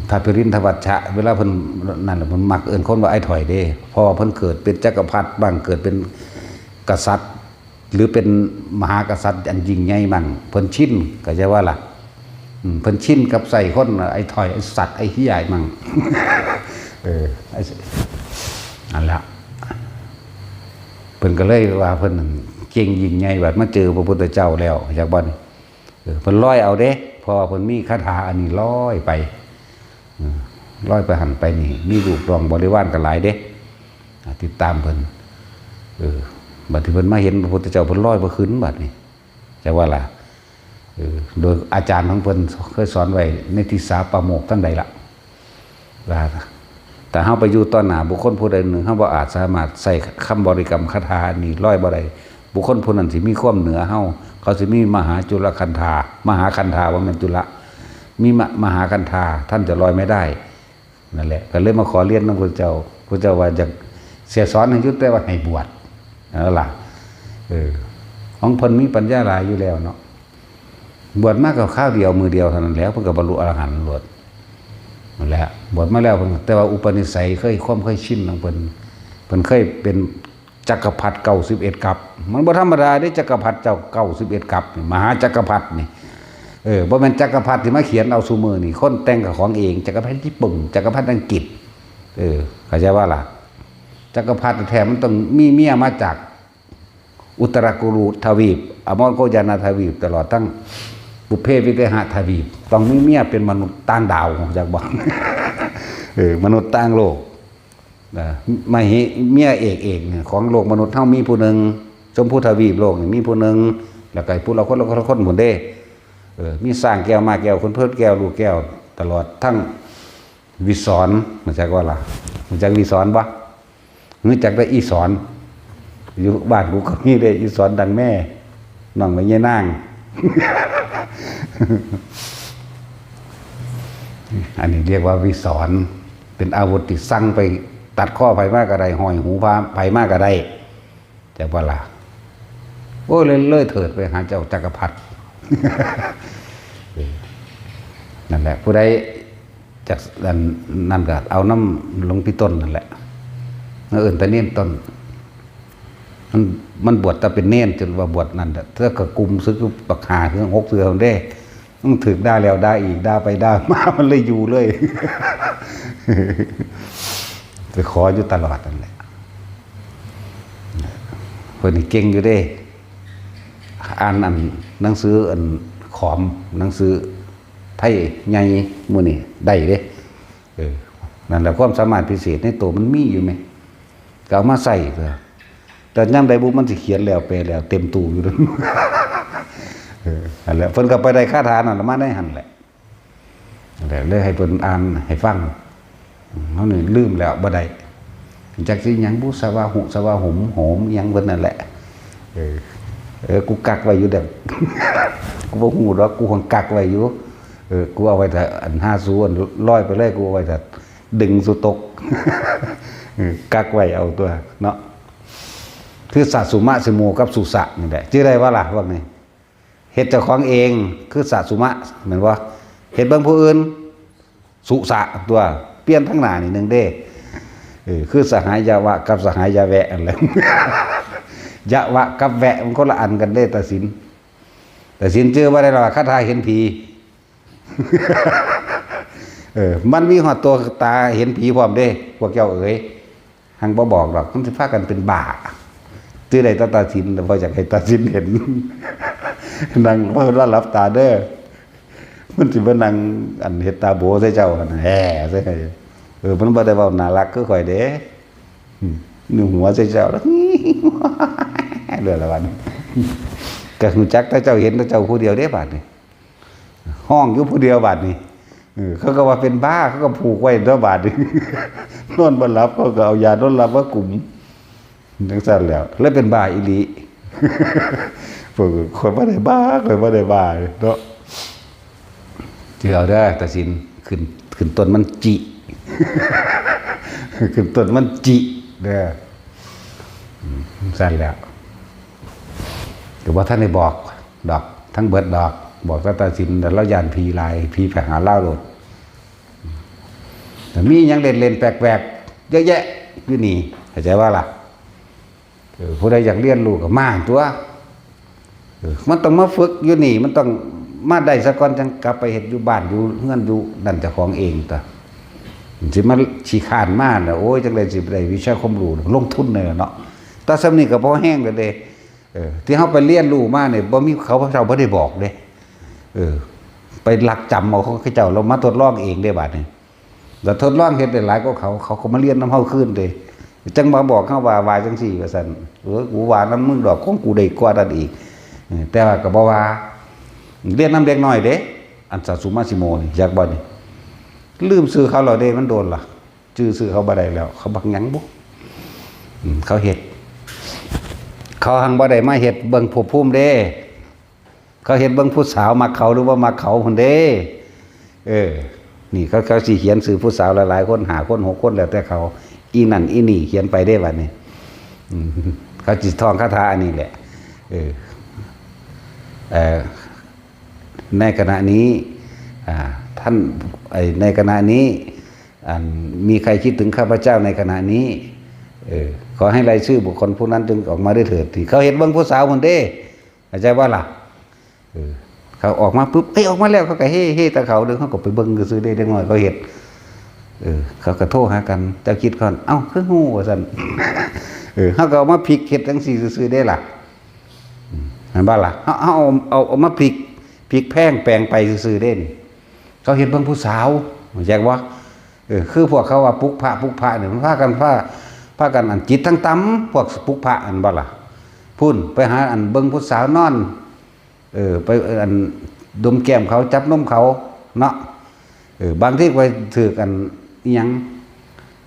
พระปิรินทวัชชะ เวลาเพิ่นนั่นแหละ เพิ่นมักเอิ้นคนว่าอ้ายถอยเด้ เพราะว่าเพิ่นเกิดเป็นจักรพรรดิบ้าง เกิดเป็นกษัตริย์ หรือเป็นมหากษัตริย์อันยิ่งใหญ่มั่ง เพิ่นชิน เข้าใจว่าล่ะ อืม เพิ่นชินกับใส่คนอ้ายถอย อ้ายสัตว์ อ้ายเหี้ยมั่ง เออ อ้าย นั่นล่ะ เพิ่นก็เลยว่าเพิ่นเก่งยิ่งใหญ่ บัดมาเจอพระพุทธเจ้าแล้ว จักบ่นี่ เออ เพิ่นลอยเอาเด้ เพราะว่าเพิ่นมีคาถาอันนี้ลอยไป เออ ลอยไปหั่นไปนี่ มีลูกน้องบริวารก็หลายเด้ อ่า ติดตามเพิ่น เออ บัดที่เพิ่นมาเห็นพระพุทธเจ้า เพิ่นลอยบ่ขึ้นบัดนี้ จักว่าล่ะ เออ โดยอาจารย์ของเพิ่นเคยสอนไว้ในทิสาปาโมกข์ทั้งใดล่ะ ว่า แต่เฮาไปอยู่ต่อหน้าบุคคลผู้ใดหนึ่ง เฮาบ่อาจสามารถใส่คำบริกรรมคาถานี้ลอยบ่ได้ บุคคลผู้นั้นสิมีความเหนือเฮา เขาสิมีมหาจุลคันธา มหาคันธา บ่แม่นจุล มีมะ มหาคันธา ท่านจะลอยไม่ได้ นั่นแหละ ก็เลยมาขอเรียนนำพระเจ้า พระเจ้าว่าอยากเสียสอนให้หยุด แต่ว่าให้บวช นั่นล่ะ เออ ของเพิ่นมีปัญญาหลายอยู่แล้วเนาะ บวชมาก็คราวเดียวมื้อเดียวเท่านั้นแหละ เพิ่นก็บรรลุอรหันต์โลด นั่นแหละ บวชมาแล้วเพิ่น แต่ว่าอุปนิสัยเคย ความเคยชินของเพิ่น เพิ่นเคยเป็นจักรพรรดิเก้าสิบเอ็ดกัป มันบ่ธรรมดาเด้ จักรพรรดิเจ้าเก้าสิบเอ็ดกัปนี่ มหาจักรพรรดินี่ เออ บ่แม่นจักรพรรดิที่มาเขียนเอาซุมื้อนี่ คนแต่งก็ของเอง จักรพรรดิญี่ปุ่น จักรพรรดิอังกฤษ เออ เข้าใจว่าล่ะ จักรพรรดิแท้มันต้องมีเมียมาจากอุตรกุรุทวีป อมรโคจานาทวีป ตลอดทั้งปุพเพวิเทหทวีป ต้องมีเมียเป็นมนุษย์ต่างดาว จักบ่ เออ มนุษย์ต่างโลก นะ มเหเมียเอกเอกเนี่ยของโลกมนุษย์เฮามีผู้หนึ่ง ชมพูทวีปโลกนี่มีผู้หนึ่ง แล้วก็ผู้ละคนละคนละคนหมดเด้ เออ มีสร้างแก้วมาแก้วคนเพิดแก้วลูกแก้ว ตลอดทั้งวิสร มันจักว่าล่ะ มันจักวิสรบ่ รู้จักแต่อีสอน อยู่บ้านกูก็มีเด้ อีสอนดังแม่ น้องไม่เย่นาง อันนี้เรียกว่าวิสร เป็นอาวุธที่สั่งไปตัดข้อไผมาก็ได้ ห้อยหูพาไผมาก็ได้ จักว่าล่ะ โอ้ย เลย เลยเถิดไปหาเจ้าจักรพรรดิ นั่นแหละ ผู้ใดจักอันนั่นก็เอาน้ำหลวงพี่ต้นนั่นแหละ เอิ้นแต่เณรต้น มัน มันบวชแต่เป็นเณร จนว่าบวชนั่นแหละ เทื่อก็กุมศึกบักห้าเทื่อหกเทื่อเด้ มันถืกด่าแล้วด่าอีก ด่าไปด่ามา มันเลยอยู่เลย ไปขออยู่ตลอดนั่นแหละ เพิ่นนี่เก่งอยู่เด้ อ่านอันหนังสืออันขอม หนังสือไทยใหญ่หมู่นี่ได้เด้ เออ นั่นแหละความสามารถพิเศษในตัวมันมีอยู่แหม ก็เอามาใส่เถอะ แต่ยามใดบุมันสิเขียนแล้วแปลแล้วเต็มตู้อยู่ เออ นั่นแหละ เพิ่นก็ไปได้คาถานั่นมาในหั่นแหละ นั่นแหละ เลยให้เพิ่นอ่านให้ฟัง เฮานี่ลืมแล้วบ่ได้ จักสิหยังบุ สวาหุ สวาหุม โหม อิหยังเพิ่นนั่นแหละ เออ เออ กูกักไว้อยู่เด้อ กูบ่ฮู้ดอก กูคงกักไว้อยู่ เออ กูเอาไว้ถ้าอันห้าสูอันลอยไปเลย กูเอาไว้ถ้าดึงสูตก เออ กักไว้เอาตัวเนาะ คือสะสุมะสิโมกับสุสะนี่แหละ ชื่อได้ว่าล่ะพวกนี้ เฮ็ดเจ้าของเอง คือสะสุมะ แม่นบ่ เฮ็ดเบิ่งผู้อื่น สุสะตัว เปลี่ยนทั้งหน้านี่หนึ่งเด้ เออ คือสหายยะวะกับสหายยะแวะนั่นแหละ ยะวะกับแวะมันคนละอันกันเด้ ตาสิน ตาสินชื่อว่าได้ละว่าคาถาเห็นผี เออ มันมีฮอดตัวตาเห็นผีพร้อมเด้ พวกเจ้าเอ๋ย หังบ่บอกดอก มันสิพากันเป็นบ้า ชื่อได้ตาตาสิน แต่บ่อยากให้ตาสินเห็น นั่ง เพิ่นว่าหลับตาเด้อ มันสิมานั่งอันเฮ็ดตาโบใส่เจ้าหั่นน่ะ แฮ่ใส่ เออ มันบ่ได้เว้าน่ารักคือข่อยเด้ อืม นี่หัวใส่เจ้าแล้ว เรื่องละวัน ก็รู้จักแต่เจ้าเห็นแต่เจ้าผู้เดียวเด้บาดนี้ ฮ้องอยู่ผู้เดียวบาดนี้ เออ เขาก็ว่าเป็นบ้า เขาก็ผูกไว้ตัวบาดนี้ นอนบ่หลับ เขาก็เอายานอนหลับมากุม จังซั่นแล้ว แล้วเป็นบ้าอีหลี เพิ่นก็ "ข่อยบ่ได้บ้า ข่อยบ่ได้บ้า" เนาะ สิเอาเด้อ ตาสิน ขึ้น ขึ้นต้นมันจิ ขึ้นต้นมันจิเด้อ อืม ซั่นแล้ว ก็บ่ทันได้บอกดอก ทั้งเบิดดอก บอกแต่ตาสิน แต่ลาวย้านผีหลาย ผีไปหาลาวโลด แต่มีหยังเล่นๆแปลกๆเยอะแยะอยู่นี่ เข้าใจว่าล่ะ เออ ผู้ใดอยากเรียนรู้ก็มาตัว เออ มันต้องมาฝึกอยู่นี่ มันต้องมาได้ซะก่อน จังกลับไปเฮ็ดอยู่บ้านอยู่เฮือนอยู่นั่นเจ้าของเองตัว สิมาขี้คร้านมาน่ะ โอ้ย จังได๋สิได้วิชาความรู้ ลงทุนเลยเนาะ แต่ส่ำนี้ก็พอแฮงแล้วเด้ เออ ที่เฮาไปเรียนรู้มาเนี่ย บ่มี เขาเจ้าบ่ได้บอกเด้ เออ ไปลักจ๋ำเอาของเขาเจ้า แล้วมาทดลองเองเด้บาดนี้ แล้วทดลองเฮ็ดได้หลายกว่าเขา เขาก็มาเรียนนำเฮาคืนเด้ จังมาบอกเฮาว่า ว่าจังซี่ ว่าซั่น เออ กูว่านำมึงดอก ของกูได้กว่านั้นอีก เออ แต่ว่าก็บ่ว่า เรียนนำเด็กน้อยเด้ อันสะสุมาสิโมนี่ จักบ่นี่ ลืมชื่อเขาแล้วเด้ มันโดนล่ะ ชื่อ ชื่อเขาบ่ได้แล้ว เขาบักหยังบุ อืม เขาเฮ็ด เขาหังบ่ได้มาเฮ็ดเบิ่งภพภูมิเด้ เขาเฮ็ดเบิ่งผู้สาวมักเขาหรือบ่มักเขาพุ้นเด้ เออ นี่เขา เขาสิเขียนชื่อผู้สาวหลายๆคน ห้าคน หกคน แล้วแต่เขา อีนั่นอีนี่เขียนไปเด้บัดนี้ อืม เขาสิท่องคาถาอันนี้แหละ เออ เอ่อ ในขณะนี้ อ่า ท่าน ไอ้ ในขณะนี้ อัน มีใครคิดถึงข้าพเจ้าในขณะนี้ เออ ขอให้รายชื่อบุคคลผู้นั้นจงออกมาด้วยเถิด ที่เขาเฮ็ดเบิ่งผู้สาวพุ้นเด้ เข้าใจบ่ล่ะ เออ เขาออกมาปุ๊บ เอ้ย ออกมาแล้ว เขาก็เฮ้ เฮ้แต่เขาเด้อ เขาก็ไปเบิ่งซื่อๆเด้ เด็กน้อยเขาเฮ็ด เออ เขาก็โทรหากัน เจ้าคิดก่อน เอ้า คือฮู้ ว่าซั่น เออ เขาก็เอามาพลิกเฮ็ดจังซี่ซื่อๆเด้ล่ะ อืม เห็นบ่ล่ะ เขา เขาเอา เอา เอามาพลิก พลิกแพลงแปลงไปซื่อๆเด้นี่ เขาเฮ็ดเบิ่งผู้สาว เข้าใจบ่ เออ คือพวกเขาว่าปลุกพระปลุกพระเนี่ย มันพากันพา พากันอันจิตทั้งต่ำ พวกปลุกพระอันบ่ล่ะ พุ่นไปหาอันเบิ่งผู้สาวนอน เออ ไปอันดมแก้มเขา จับนมเขาเนาะ เออ บางทีไปถืกอันอิหยัง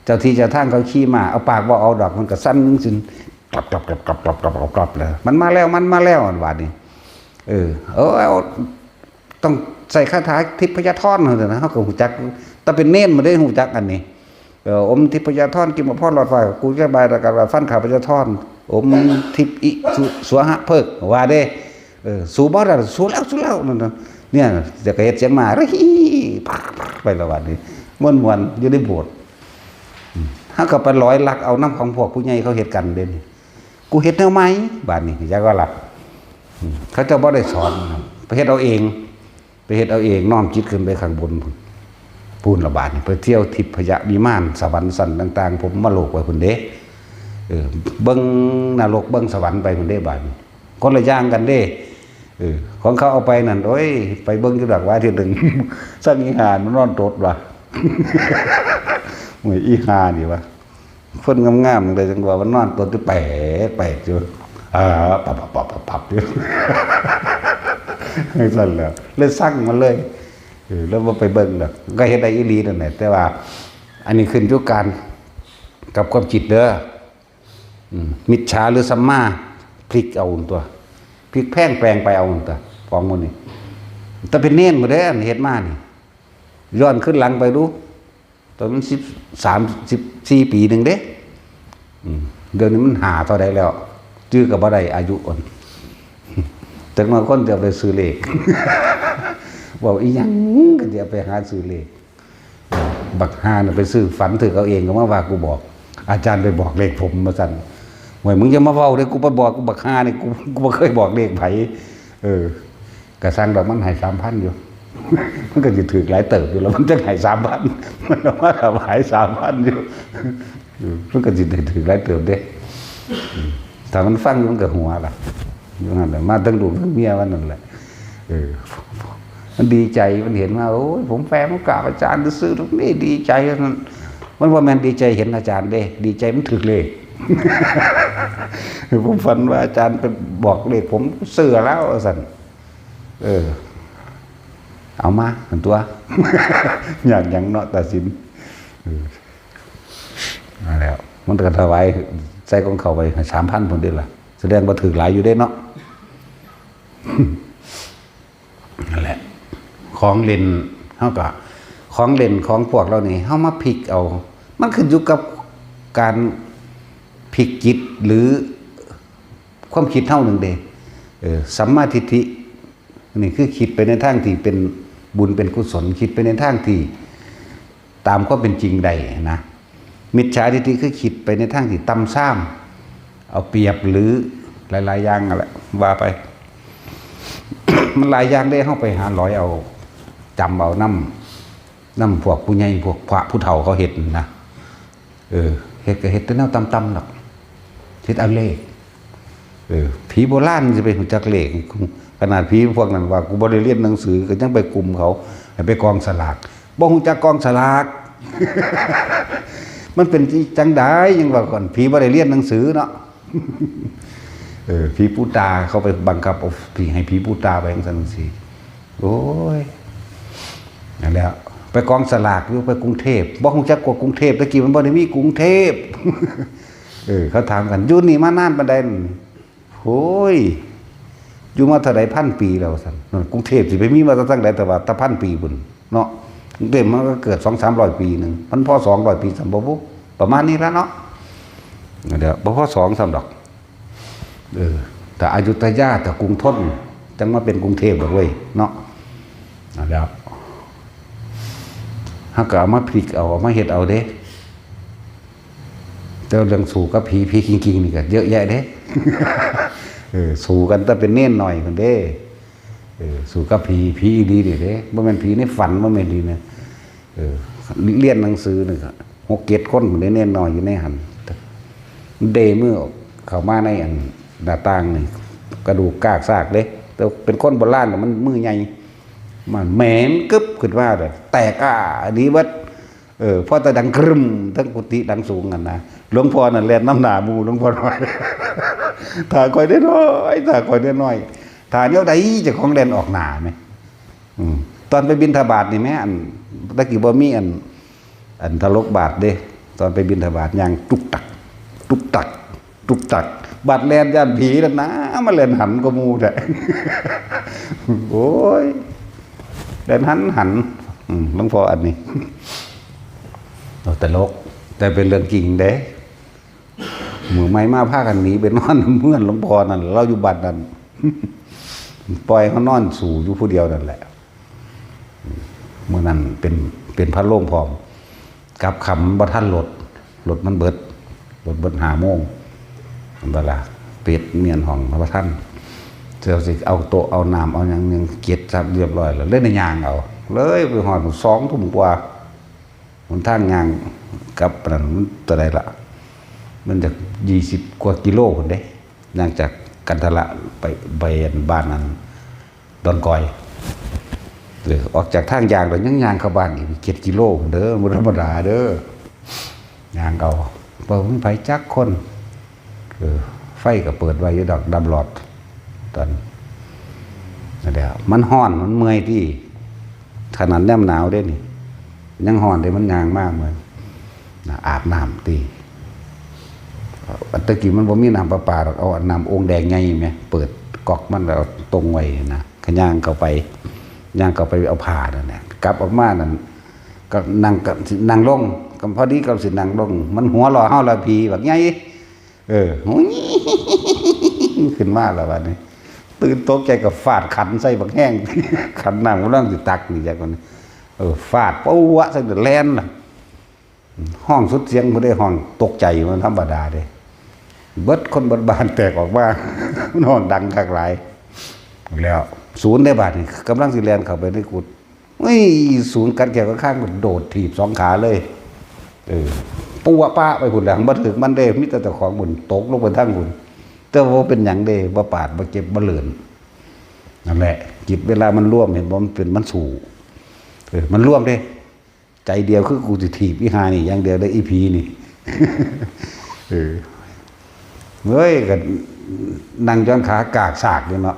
เจ้าที่เจ้าทางเขาขี่มา เอาปากบ่เอาดอก มันก็สั่นซื่น กรับกรับกรับกรับกรับกรับกรับเลย มันมาแล้ว มันมาแล้ว อันว่านี่ เออ เออ เอา ต้องใส่คาถาทิพยธรนั่นแหละนะ เขาก็ฮู้จัก แต่เป็นเณรมาได้ฮู้จักอันนี้ เออ อมทิพยธร กินบ่พอหลอดไฟ กูจะบายแล้วกันว่าฟันข้าพเจ้าทอน อมทิพย์อิสุสวหะเพิก ว่าเด้ เออ สูบ่ได้ สูแล้ว สูแล้ว นั่นน่ะ เนี่ย จะกระเฮ็ดเสียงมา ไปละวันนี้ ม่วนๆ อยู่ในโบสถ์ อืม เขาก็ไปลอยลักเอาน้ำของพวกผู้ใหญ่เขาเฮ็ดกันเด้นี่ กูเฮ็ดแนวใหม่ บาดนี้ จักว่าล่ะ อืม เขาเจ้าบ่ได้สอน ไปเฮ็ดเอาเอง ไปเฮ็ดเอาเอง น้อมจิตขึ้นไปข้างบนพู้น พู้นละบาดนี้ ไปเที่ยวทิพยวิมาน สวรรค์ชั้นต่างๆ พรหมโลกไปพู้นเด้ เออ เบิ่งนรก เบิ่งสวรรค์ไปพู้นเด้ บาดนี้ คนละอย่างกันเด้ เออ ของเขาเอาไปนั่น โอ้ย ไปเบิ่งอยู่ดอกว่าเทื่อหนึ่ง สั่งอีห่ามันนอนตดว่ะ โอ้ย อีห่านี่วะ คนงามๆเลย จังว่ามันนอนตดอยู่ แปลกๆอยู่ เออ ปับๆๆๆๆ อยู่ จั่งซั่นแหละ เลยสั่งมันเลย เออ แล้วบ่ไปเบิ่งดอก ก็เฮ็ดได้อีหลีนั่นแหละ แต่ว่า อันนี้ขึ้นอยู่การ กับความคิดเด้อ อืม มิจฉาหรือสัมมา พลิกเอาตัว พลิกแพลงแปลงไปเอาตัว ของหมู่นี้ แต่เป็นเณรหมดเด้อ อันเฮ็ดมานี่ ย้อนขึ้นหลังไปดู ตอนมันสิบสาม สิบสี่ปีหนึ่งเด้ อืม เดี๋ยวนี้มันห้าเท่าใดแล้ว จื่อก็บ่ได้อายุอ่อน จักหน่อยคนจะเอาไปซื้อเลข เว้าอีหยังก็จะเอาไปหาซื้อเลข บักห่าน่ะไปซื้อ ฝันถืกเอาเอง ก็มาว่ากูบอก อาจารย์ไปบอกเลขผม ว่าซั่น "โอ้ย มึงอย่ามาเว้าเด้อ กูไปบอก กูบักห่านี่ กู กูบ่เคยบอกเลขไผ" เออ กะสั่งดอก มันให้สามพันอยู่ มันก็สิถืกหลายเติบอยู่แล้ว มันจั่งให้สามพัน มันเอามาถวายสามพันอยู่ เออ มันก็สิได้ถืกหลายเติบเด้ อืม ถ้ามันฟังอยู่มันก็หัวล่ะ อยู่นั่นแหละ มาทั้งลูกทั้งเมียมันนั่นแหละ เออ มันดีใจ มันเห็นว่า "โอ้ย ผมแปลมากราบอาจารย์ซื่อๆ ตรงนี้ดีใจ" นั่น มันบ่แม่นดีใจเห็นอาจารย์เด้ ดีใจมันถืกเลข "ผมฝันว่าอาจารย์ไปบอกเลข ผมซื้อแล้ว" ว่าซั่น เออ เอามาหั่นตัว ย้านหยังเนาะ ตาสิน เออ นั่นแหละ มันก็ถวายใส่ของเขาไปสามพันพุ้นเด้ล่ะ แสดงว่าถืกหลายอยู่เด้เนาะ นั่นแหละ ของเล่น เฮาก็ ของเล่นของพวกเรานี่ เฮามาพลิกเอา มันขึ้นอยู่กับการพลิกจิตหรือความคิดเฮานั่นเด้ เออ สัมมาทิฏฐิ นี่คือคิดไปในทางที่เป็นบุญเป็นกุศล คิดไปในทางที่ตามความเป็นจริงได้นะ มิจฉาทิฏฐิคือคิดไปในทางที่ต่ำซาม เอาเปรียบหรือหลายๆอย่างนั่นแหละ ว่าไป มันหลายอย่างเด้ เฮาไปหาหลอยเอา จำเอานำ นำพวกผู้ใหญ่ พวกพระผู้เฒ่าเขาเฮ็ดนะ เออ เฮ็ดก็เฮ็ดแต่แนวต่ำๆดอก เฮ็ดเอาเลข เออ ผีโบราณสิไปฮู้จักเลข ขนาดผีพวกนั้นว่า "กูบ่ได้เรียนหนังสือ" ก็ยังไปกลุ่มเขา ให้ไปกองสลาก บ่ฮู้จักกองสลาก มันเป็นจั่งใด ยังว่าก่อน ผีบ่ได้เรียนหนังสือเนาะ เออ ผีปูตาเขาไปบังคับเอาผี ให้ผีปูตาไปจั่งซั่นจั่งซี้ โอ้ย นั่นแหละ ไปกองสลากอยู่ ไปกรุงเทพฯ บ่ฮู้จักกว่ากรุงเทพฯ ตะกี้มันบ่ได้มีกรุงเทพฯ เออ เขาถามกัน "อยู่นี่มานานปานใด" "โอ้ย อยู่มาเท่าใด พันปีแล้ว" ว่าซั่น "นั่นกรุงเทพฯสิไปมีมาแต่จั่งใด แต่ว่าแต่พันปีพุ้นเนาะ กรุงเทพฯมันก็เกิดสองสามร้อยปีหนึ่ง มันพอสองร้อยปีซ้ำบ่บุ ประมาณนี้แล้วเนาะ เดี๋ยวบ่พอสองซ้ำดอก" เออ แต่อยุธยา แต่กรุงธน จั่งมาเป็นกรุงเทพฯดอกเว้ย เนาะ นั่นแหละ เฮาก็เอามาพลิกเอา เอามาเฮ็ดเอาเด้ แต่เรื่องสู้กับผี ผีจริงๆนี่ก็เยอะแยะเด้ เออ สู้กันแต่เป็นเณรน้อยพุ้นเด้ เออ สู้กับผี ผีอีหลีนี่เด้ บ่แม่นผีในฝัน บ่แม่นนี่นะ เออ เรียนหนังสือนี่ก็หกเจ็ดคนพุ้นเด้ เณรน้อยอยู่ในหั่น เด้มือออกเข้ามาในอันหน้าต่างนี่ กระดูกกากซากเด้ แต่เป็นคนโบราณน่ะ มันมือใหญ่ มันแหมนกึบขึ้นมาเลย แตกอ้าดีเบิด เออ พอแต่ดังกรึมทั้งกุฏิหลังสูงนั่นนะ หลวงพ่อนั่นแล่นนำหน้าหมู่ หลวงพ่อน้อย ถ้าข่อยได้น้อย ถ้าข่อยได้น้อย ถ้าแนวใดเจ้าของแล่นออกหน้าแหม อืม ตอนไปบิณฑบาตนี่แหม อัน ตะกี้บ่มีอัน อันถลกบาตรเด้ ตอนไปบิณฑบาตย่างตุกตัก ตุกตัก ตุกตัก บาดแล่นย่านผีแล้วนะ มาแล่นหันกว่าหมู่แท้ โอ้ย แล่นหันหัน อืม หลวงพ่ออันนี้ เอาตลก แต่เป็นเรื่องจริงเด้ มื้อใหม่มาพากันหนีไปนอนเฮือนหลวงพ่อนั่น ลาวอยู่บ้านนั่น ปล่อยเขานอนสูอยู่ผู้เดียวนั่นแหละ มื้อนั้นเป็น เป็นพระโรงพร้อม กลับค่ำบ่ทันรถ รถมันเบิด รถเบิดห้าโมง เวลา ปิดเมียนห้องบ่ทัน เจ้าสิเอาโต๊ะเอาน้ำเอาหยัง ยังเก็บจัดเรียบร้อยแล้ว เลยได้ย่างเอา เลยไปฮอดสองทุ่มกว่า หนทางย่างกลับนั่นมันเท่าใดล่ะ มันจักยี่สิบกว่ากิโลพุ้นเด้ ย่างจากกันทะละไป ไปบ้านนั้น ดอนกอย เออ ออกจากทางย่างแล้วยังย่างเข้าบ้านอีกเจ็ดกิโลพุ้นเด้อ บ่ธรรมดาเด้อ ย่างเอา บ่มีไผจักคน เออ ไฟก็เปิดไว้อยู่ดอก ดับหลอด ตอน นั่นแหละ มันฮ้อน มันเมื่อยติ ขนาดยามหนาวเด้นี่ ยังฮ้อนเด้ มันย่างมาเมื่อย นะ อาบน้ำติ อันตะกี้มันบ่มีน้ำประปาดอก เอาน้ำโอ่งแดงใหญ่แหม เปิดก๊อกมันแล้วตรงไว้นะ ก็ย่างเข้าไป ย่างเข้าไปเอาผ้านั่นแหละ กลับออกมานั่น ก็นั่ง ก็สินั่งลง ก็พอดีก็สินั่งลง มันหัวเราะเฮาละ ผีบักใหญ่ เออ ขึ้นมาแล้วบัดนี้ ตื่นตกใจก็ฟาดขันใส่บักแห้ง ขันน้ำกำลังสิตักนี่จักมัน เออ ฟาด ปะวะ ใส่แล่นล่ะ ฮ้องสุดเสียงพุ้นเด้ ฮ้องตกใจ มันธรรมดาเด้ เบิดคนเบิดบ้านแตกออกมา มันฮ้องดังคักหลาย แล้ว ศูนย์ได้บาดนี่ กำลังสิแล่นเข้าไปในกุฏิ เฮ้ย ศูนย์กัดแข้งกัดขา โดดถีบสองขาเลย เออ ปัวปะไปพุ้นแหละ บ่ถืกมันเด้ มีแต่เจ้าของพุ้น ตกลงไปทางพุ้น แต่ว่าบ่เป็นหยังเด้ บ่ปาด บ่เจ็บ บ่เลื่อน นั่นแหละ จิตเวลามันรวม เห็นบ่ มันเป็น มันสู้ เออ มันรวมเด้ ใจเดียวคือกูสิถีบอีห่านี่อย่างเดียวเด้อ อีผีนี่ เออ เฮ้ย ก็นั่งจนขากากสากอยู่เนาะ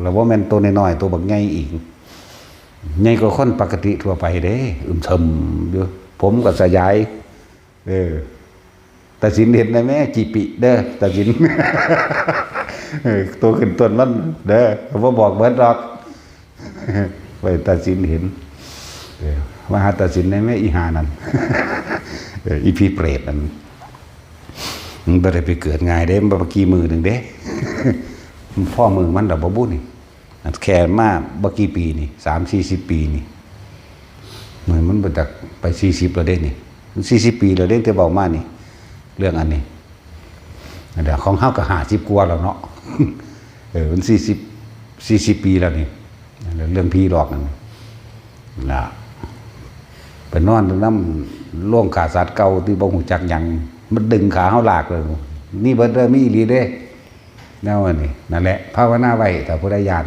แล้วบ่แม่นตัวน้อยๆ ตัวบักใหญ่อีก ใหญ่กว่าคนปกติทั่วไปเด้ อึมเชิมอยู่ ผมก็สยาย เออ ตาสินเห็นได้ไหม จิปิเด้อ ตาสิน เออ ตัวขึ้นต้นมันเด้อ บ่บอกเบิดดอก ไว้ตาสินเห็น เออ มาหาตาสินได้ไหม อีห่านั่น เออ อีผีเปรตนั่น มันบ่ได้ไปเกิดง่ายเด้ มันบ่กี่มื้อหนึ่งเด้ พ่อมือมันดอกบ่บุนี่ แค่มาบ่กี่ปีนี่ สามสี่สิบปีนี่ มัน มันบ่จักไปสี่สิบแล้วเด้นี่ มันสี่สิบปีแล้วเด้ แต่เว้ามานี่ เรื่องอันนี้ เดี๋ยวของเฮาก็ห้าสิบกว่าแล้วเนาะ เออ มันสี่สิบ สี่สิบปีแล้วนี่ เรื่องผีหลอกนั่นน่ะ ไปนอนนำโรงฆ่าสัตว์เก่าที่บ่ฮู้จักหยัง มันดึงขาเฮาลากเลย นี่เบิดเด้อ มีอีหลีเด้ แนวอันนี้ นั่นแหละ ภาวนาไว้ ถ้าผู้ใดย้าน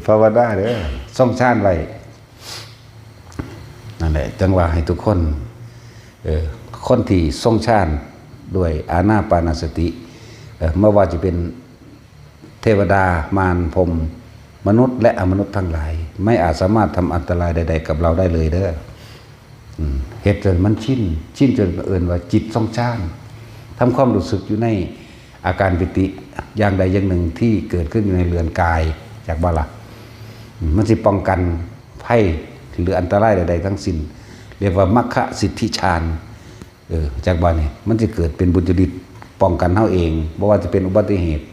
ภาวนาเด้อ ทรงฌานไว้ นั่นแหละ จังว่าให้ทุกคน เออ คนที่ทรงฌานด้วยอานาปานสติ เออ ไม่ว่าจะเป็นเทวดา มาร พรหม มนุษย์และอมนุษย์ทั้งหลาย ไม่อาจสามารถทำอันตรายใดๆกับเราได้เลยเด้อ อืม เฮ็ดจนมันชิน ชินจนเอิ้นว่าจิตทรงฌาน ทำความรู้สึกอยู่ในอาการปีติอย่างใดอย่างหนึ่งที่เกิดขึ้นอยู่ในเรือนกาย จักบ่ล่ะ อืม มันสิป้องกันภัยหรืออันตรายใดๆทั้งสิ้น เรียกว่ามัคคสิทธิฌาน เออ จักบ่นี่ มันสิเกิดเป็นบุญญาฤทธิ์ป้องกันเฮาเอง บ่ว่าจะเป็นอุบัติเหตุ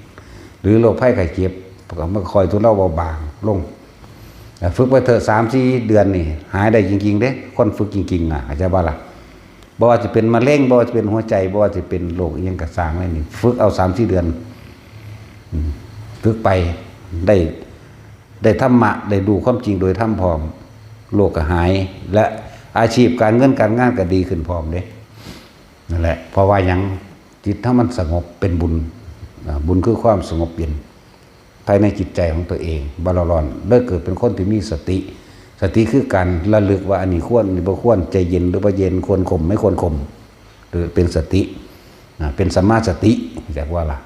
หรือโรคภัยไข้เจ็บ มันก็ค่อยทุเลาเบาบางลง อ่ะ ฝึกไปเถอะ สามสี่เดือนนี่ หายได้จริงๆเด้ คนฝึกจริงๆอ่ะ เข้าใจบ่ล่ะ บ่ว่าจะเป็นมะเร็ง บ่ว่าจะเป็นหัวใจ บ่ว่าจะเป็นโรคอิหยังก็ซ่างเลยนี่ ฝึกเอาสามสี่เดือน อืม ฝึกไป ได้ ได้ธรรมะ ได้รู้ความจริงโดยธรรมพร้อม โรคก็หาย และอาชีพการเงินการงานก็ดีขึ้นพร้อมเด้ นั่นแหละ เพราะว่าหยัง จิตถ้ามันสงบเป็นบุญ อ่า บุญคือความสงบเย็น ภายในจิตใจของตัวเอง บ่เร่าร้อน เลยเกิดเป็นคนที่มีสติ สติคือการระลึกว่าอันนี้ควร อันนี้บ่ควร ใจเย็นหรือบ่เย็น ควรข่มไม่ควรข่ม หรือเป็นสติ นะ เป็นสัมมาสติ เรียกว่าล่ะ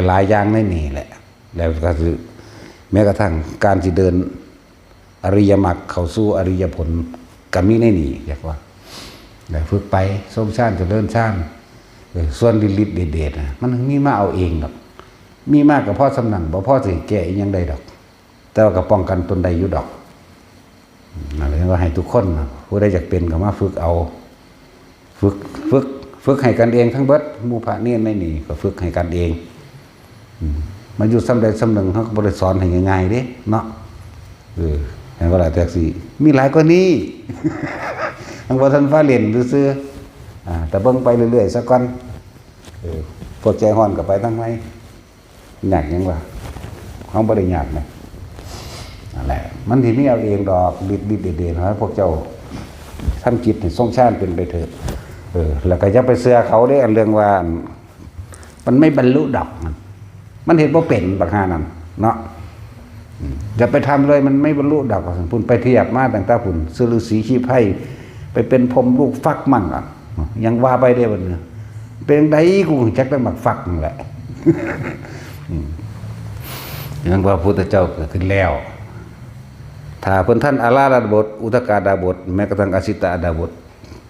หลายๆอย่างในนี่แหละ แล้วก็คือ แม้กระทั่งการที่เดินอริยมรรคเข้าสู่อริยผล ก็มีในนี่ เรียกว่า แล้วฝึกไป ทรงฌาน เจริญฌาน เออ ส่วนฤทธิ์เดชนะ มันมีมาเอาเองดอก มีมาก็พอส่ำนั้น บ่พอสิแก้อิหยังได้ดอก แต่ว่าก็ป้องกันตนได้อยู่ดอก นั่นเลยว่าให้ทุกคนนะ ผู้ใดอยากเป็นก็มาฝึกเอา ฝึก ฝึก ฝึกให้กันเองทั้งเบิด หมู่พระเณรในนี่ก็ฝึกให้กันเอง อืม มาอยู่ส่ำใดส่ำหนึ่ง เขาก็บ่ได้สอนให้ง่ายๆเด้ เนาะ เออ ให้ว่าล่ะ แต่สิ มีหลายกว่านี้ ยังบ่ทันฟ้าเล่นซื่อๆ อ่า แต่เบิ่งไปเรื่อยๆซะก่อน เออ พวกใจฮ้อนก็ไปทางไหน ยากหยังวะ เฮาบ่ได้ยากนะ นั่นแหละ มันสิมีเอาเองดอก ฤทธิ์ๆเดชๆ ให้พวกเจ้าทำจิตให้ทรงฌานเป็นไปเถอะ เออ แล้วก็อย่าไปเชื่อเขาเด้ อันเรื่องว่า มันไม่บรรลุดอก มัน มันเฮ็ดบ่เป็น บักห่านั่น เนาะ อืม อย่าไปทำเลย มันไม่บรรลุดอก พุ่นไปเทียบมาตั้งแต่พุ่น ชื่อฤๅษีชีไพร ไปเป็นพรหมลูกฟักมั่งอะ ยังว่าไปเด้บัดนี้ เป็นจั่งใดกูก็จักแต่หมากฟักนั่นแหละ อืม ยังว่าพระพุทธเจ้าเกิดขึ้นแล้ว ถ้าเพิ่นทันอาราธดาบท อุทกาดาบท แม้กระทั่งอสิตาดาบท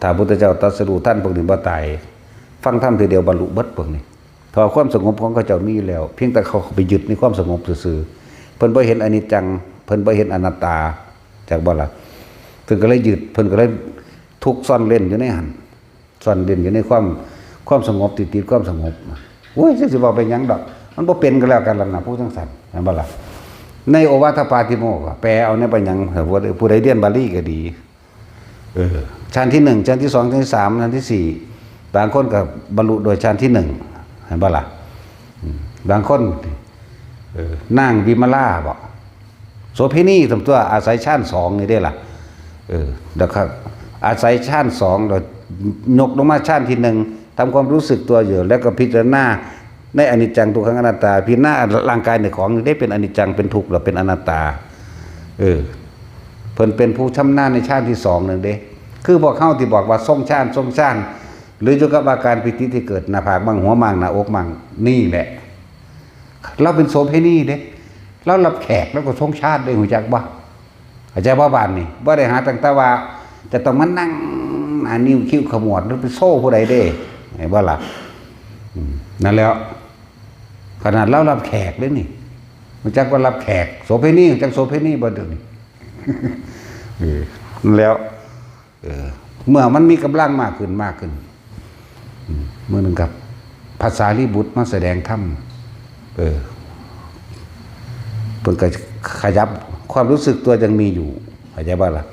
ถ้าพระพุทธเจ้าตรัสรู้ทันพวกนี้บ่ตาย ฟังธรรมทีเดียวบรรลุเบิดพวกนี้ เพราะความสงบของเขาเจ้ามีอยู่แล้ว เพียงแต่เขาไปยึดในความสงบซื่อๆ เพิ่นบ่เห็นอนิจจัง เพิ่นบ่เห็นอนัตตา จักบ่ล่ะ เพิ่นก็เลยยึด เพิ่นก็เลยทุกข์ซ่อนเร้นอยู่ในหั่น ซ่อนเร้นอยู่ในความ ความสงบ ติดติดความสงบ โอ้ย จักสิเว้าไปหยังดอก มันบ่เป็นก็แล้วกันล่ะนะ ผู้จั่งซั่น เห็นบ่ล่ะ ในโอวาทปาติโมกข์อะ แปลเอาในไปหยัง ผู้ใด ผู้ใดเรียนบาลีก็ดี เออ ฌานที่หนึ่ง ฌานที่สอง ฌานที่สาม ฌานที่สี่ บางคนก็บรรลุโดยฌานที่หนึ่ง เห็นบ่ล่ะ อืม บางคน เออ นางวิมลาบ่ โสเภณีส่ำตัว อาศัยฌานสองนี่เด้ล่ะ เออ แล้วก็อาศัยฌานสอง แล้วยกลงมาฌานที่หนึ่ง ทำความรู้สึกตัวอยู่ แล้วก็พิจารณาในอนิจจังทุกขังอนัตตา พิจารณาร่างกายในของนี่ได้เป็นอนิจจัง เป็นทุกข์ แล้วเป็นอนัตตา เออ เพิ่นเป็นผู้ชำนาญในฌานที่สองนั่นเด้ คือพวกเฮาที่บอกว่าทรงฌาน ทรงฌาน หรืออยู่กับอาการปีติที่เกิดหน้าผากมั่ง หัวมั่ง หน้าอกมั่ง นี่แหละ ลาวเป็นโสเภณีเด้ ลาวรับแขก ลาวก็ทรงฌานเด้ ฮู้จักบ่ เข้าใจบ่ บาดนี้ บ่ได้หาตั้งแต่ว่าจะต้องมานั่งหน้านิ้วคิ้วขมวด หรือไปโซ่ผู้ใดเด้ เห็นบ่ล่ะ อืม นั่นแหล้ว ขนาดลาวรับแขกเด้นี่ ฮู้จักว่ารับแขก โสเภณี ฮู้จักโสเภณีบ่เดี๋ยวนี้ เออ นั่นแหล้ว เออ เมื่อมันมีกำลังมากขึ้น มากขึ้น อืม มื้อหนึ่งครับ พระสารีบุตรมาแสดงธรรม เออ เพิ่นก็ขยับ ความรู้สึกตัวยังมีอยู่ เข้าใจบ่ล่ะ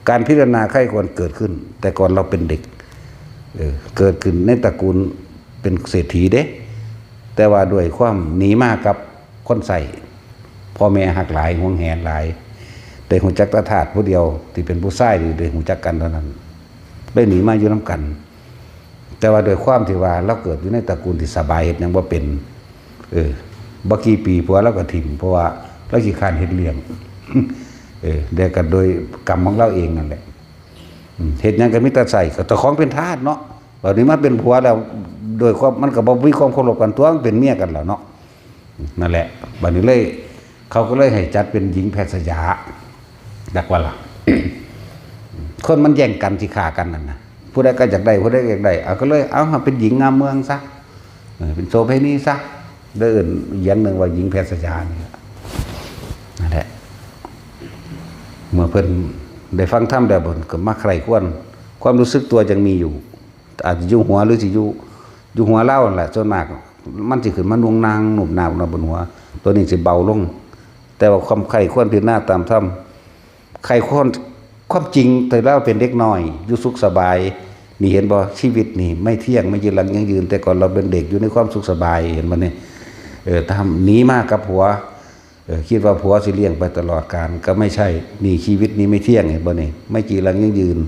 การพิจารณาใคร่ครวญเกิดขึ้น แต่ก่อนเราเป็นเด็ก เออ เกิดขึ้นในตระกูลเป็นเศรษฐีเด้ แต่ว่าด้วยความหนีมากับคนใช้ พ่อแม่ฮักหลาย หวงแหนหลาย ได้ฮู้จักแต่ทาสผู้เดียวที่เป็นผู้ชาย ที่ได้ฮู้จักกันเท่านั้น ได้หนีมาอยู่นำกัน แต่ว่าด้วยความที่ว่าลาวเกิดอยู่ในตระกูลที่สบาย เฮ็ดหยังบ่เป็น เออ บ่กี่ปีผัวลาวก็ถิ่ม เพราะว่าลาวขี้คร้านเฮ็ดเลี้ยง เออ แต่ก็โดยกรรมของลาวเองนั่นแหละ อืม เฮ็ดหยังก็มีแต่ใช้ ก็เจ้าของเป็นทาสเนาะ บัดนี้มาเป็นผัวแล้ว โดยความ มันก็บ่มีความเคารพกันตั๊ว มันเป็นเมียกันแล้วเนาะ นั่นแหละ บัดนี้เลย เขาก็เลยให้จัดเป็นหญิงแพทย์สยา จักว่าล่ะ คนมันแย่งกันสิฆ่ากันนั่นน่ะ ผู้ใดก็อยากได้ ผู้ใดก็อยากได้ เอาก็เลย เอาเป็นหญิงงามเมืองซะ เออ เป็นโสเภณีซะ เด้อ เอิ้นอีกอย่างหนึ่งว่าหญิงแพทย์สยานี่ล่ะ นั่นแหละ เมื่อเพิ่นได้ฟังธรรมแล้ว เพิ่นก็มาใคร่ครวญ ความรู้สึกตัวยังมีอยู่ อาจจะอยู่หัวหรือสิอยู่ อยู่หัวลาวนั่นแหละ ส่วนมาก มันสิขึ้นมานุ่งนางหนุบหนาวนะบนหัว ตัวนี้สิเบาลง แต่ว่าความใคร่ครวญพิจารณาตามธรรม ใคร่ครวญความจริง แต่ลาวเป็นเด็กน้อย อยู่สุขสบาย นี่เห็นบ่ ชีวิตนี่ไม่เที่ยง ไม่จีรังยั่งยืน แต่ก่อนเราเป็นเด็กอยู่ในความสุขสบาย เห็นบ่นี่ เออ ทำ หนีมากับผัว เออ คิดว่าผัวสิเลี้ยงไปตลอดกาล ก็ไม่ใช่ นี่ชีวิตนี้ไม่เที่ยง เห็นบ่นี่ ไม่จีรังยั่งยืน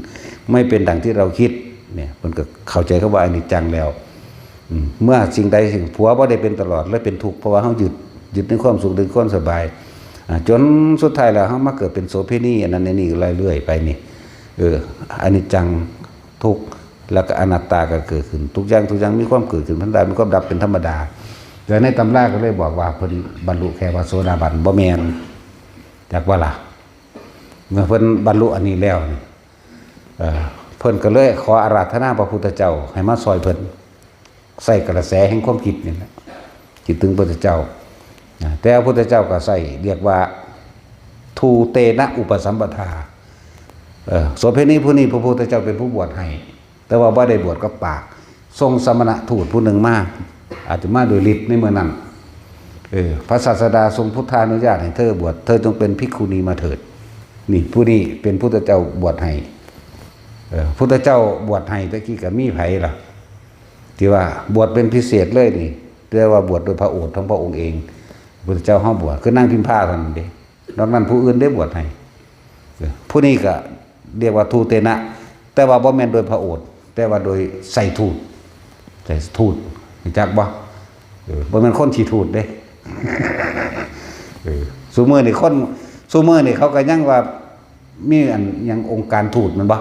ไม่เป็นดังที่เราคิด เนี่ย เพิ่นก็เข้าใจคำว่าอนิจจังแล้ว อืม เมื่อสิ่งใดสิ่ง ผัวบ่ได้เป็นตลอด และเป็นทุกข์ เพราะว่าเฮายึด ยึดในความสุข ในความสบาย อ่า จนสุดท้ายแล้วเฮามาเกิดเป็นโสเภณี อันนั้นอันนี้เรื่อยๆไปนี่ เออ อนิจจัง ทุกข์ แล้วก็อนัตตาก็เกิดขึ้น ทุกอย่างทุกอย่างมีความเกิดขึ้นธรรมดา มีความดับเป็นธรรมดา แต่ในตำราก็เลยบอกว่าเพิ่นบรรลุแค่ว่าโสดาบัน บ่แม่น จักว่าล่ะ เมื่อเพิ่นบรรลุอันนี้แล้วนี่ เอ่อ เพิ่นก็เลยขออาราธนาพระพุทธเจ้าให้มาซอยเพิ่น ใส่กระแสแห่งความคิดนี่แหละ คิดถึงพระพุทธเจ้า นะ แต่พระพุทธเจ้าก็ใส่ เรียกว่า ทูเตนะอุปสัมปทา เอ่อ โสเภณีผู้นี้พระพุทธเจ้าเป็นผู้บวชให้ แต่ว่าบ่ได้บวชกับปาก ส่งสมณทูตผู้หนึ่งมา อาจจะมาโดยฤทธิ์ในเมื่อนั้น เออ พระศาสดาทรงพุทธานุญาตให้เธอบวช เธอจงเป็นภิกขุณีมาเถิด นี่ ผู้นี้เป็นพุทธเจ้าบวชให้ เออ พุทธเจ้าบวชให้ตะกี้ก็มีไผล่ะ ที่ว่าบวชเป็นพิเศษเลยนี่ เรียกว่าบวชโดยพระโอษฐ์ของพระองค์เอง พุทธเจ้าเฮาบวช คือนางพิมพาเท่านั้นเด้ นอกนั้นผู้อื่นได้บวชให้ เออ ผู้นี้ก็เรียกว่าทูเตนะ แต่ว่าบ่แม่นโดยพระโอษฐ์ แต่ว่าโดยใส่ทูต ใส่ทูต รู้จักบ่ เออ บ่แม่นคนขี้ทูตเด้ เออ ซุมื้อนี่คน ซุมื้อนี่เขาก็ยังว่า มีอันหยังองค์การทูตแม่นบ่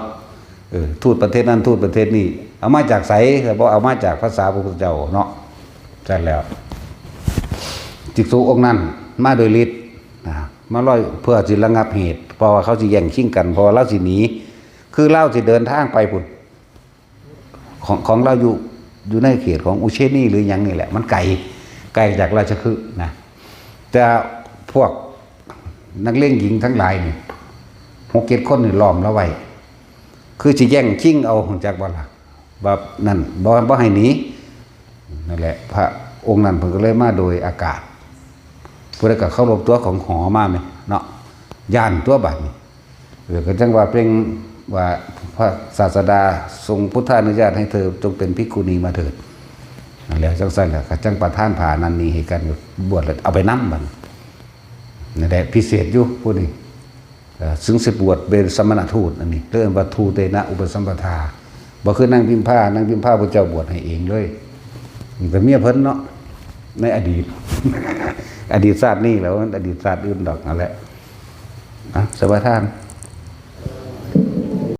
เออ ทูตประเทศนั้น ทูตประเทศนี้ เอามาจากไส ก็บ่เอามาจากภาษาพระพุทธเจ้าเนาะ ใช่แล้ว ภิกษุองค์นั้นมาโดยฤทธิ์ นะ มาลอยเพื่อสิระงับเหตุ เพราะว่าเขาสิแย่งชิงกัน เพราะว่าลาวสิหนี คือลาวสิเดินทางไปพุ้น ของ ของลาวอยู่ อยู่ในเขตของอุเชนีหรือหยังนี่แหละ มันไกล ไกลจากราชคฤห์นะ แต่พวกนักเลงหญิงทั้งหลายนี่ หกเจ็ดคนนี่ล้อมลาวไว้ คือสิแย่งชิงเอา รู้จักบ่ล่ะ แบบนั้น บ่ บ่ให้หนี นั่นแหละ พระองค์นั้นเพิ่นก็เลยมาโดยอากาศ ผู้ใดก็เคารพตัวของหอมาแหมเนาะ ย้านตัวบัดนี้ เออ ก็จั่งว่าเปล่งว่าพระศาสดาทรงพุทธานุญาตให้เธอจงเป็นภิกขุณีมาเถิด นั่นแหละ จั่งซั่นแหละ ก็จั่งประทานผ้านั้นนี้ให้กัน บวชแล้วเอาไปนำบัดนี้ นั่นแหละ พิเศษอยู่ผู้นี้ เอ่อ ซึ่งสิบวชเป็นสมณทูต อันนี้เรียกว่าทูเตนะอุปสัมปทา บ่คือนางพิมพา นางพิมพาพระเจ้าบวชให้เองเลย มันก็เมียเพิ่นเนาะ ในอดีต อดีตชาตินี้แหละ มันอดีตชาติอื่นดอกนั่นแหละ อ่ะ สมาทาน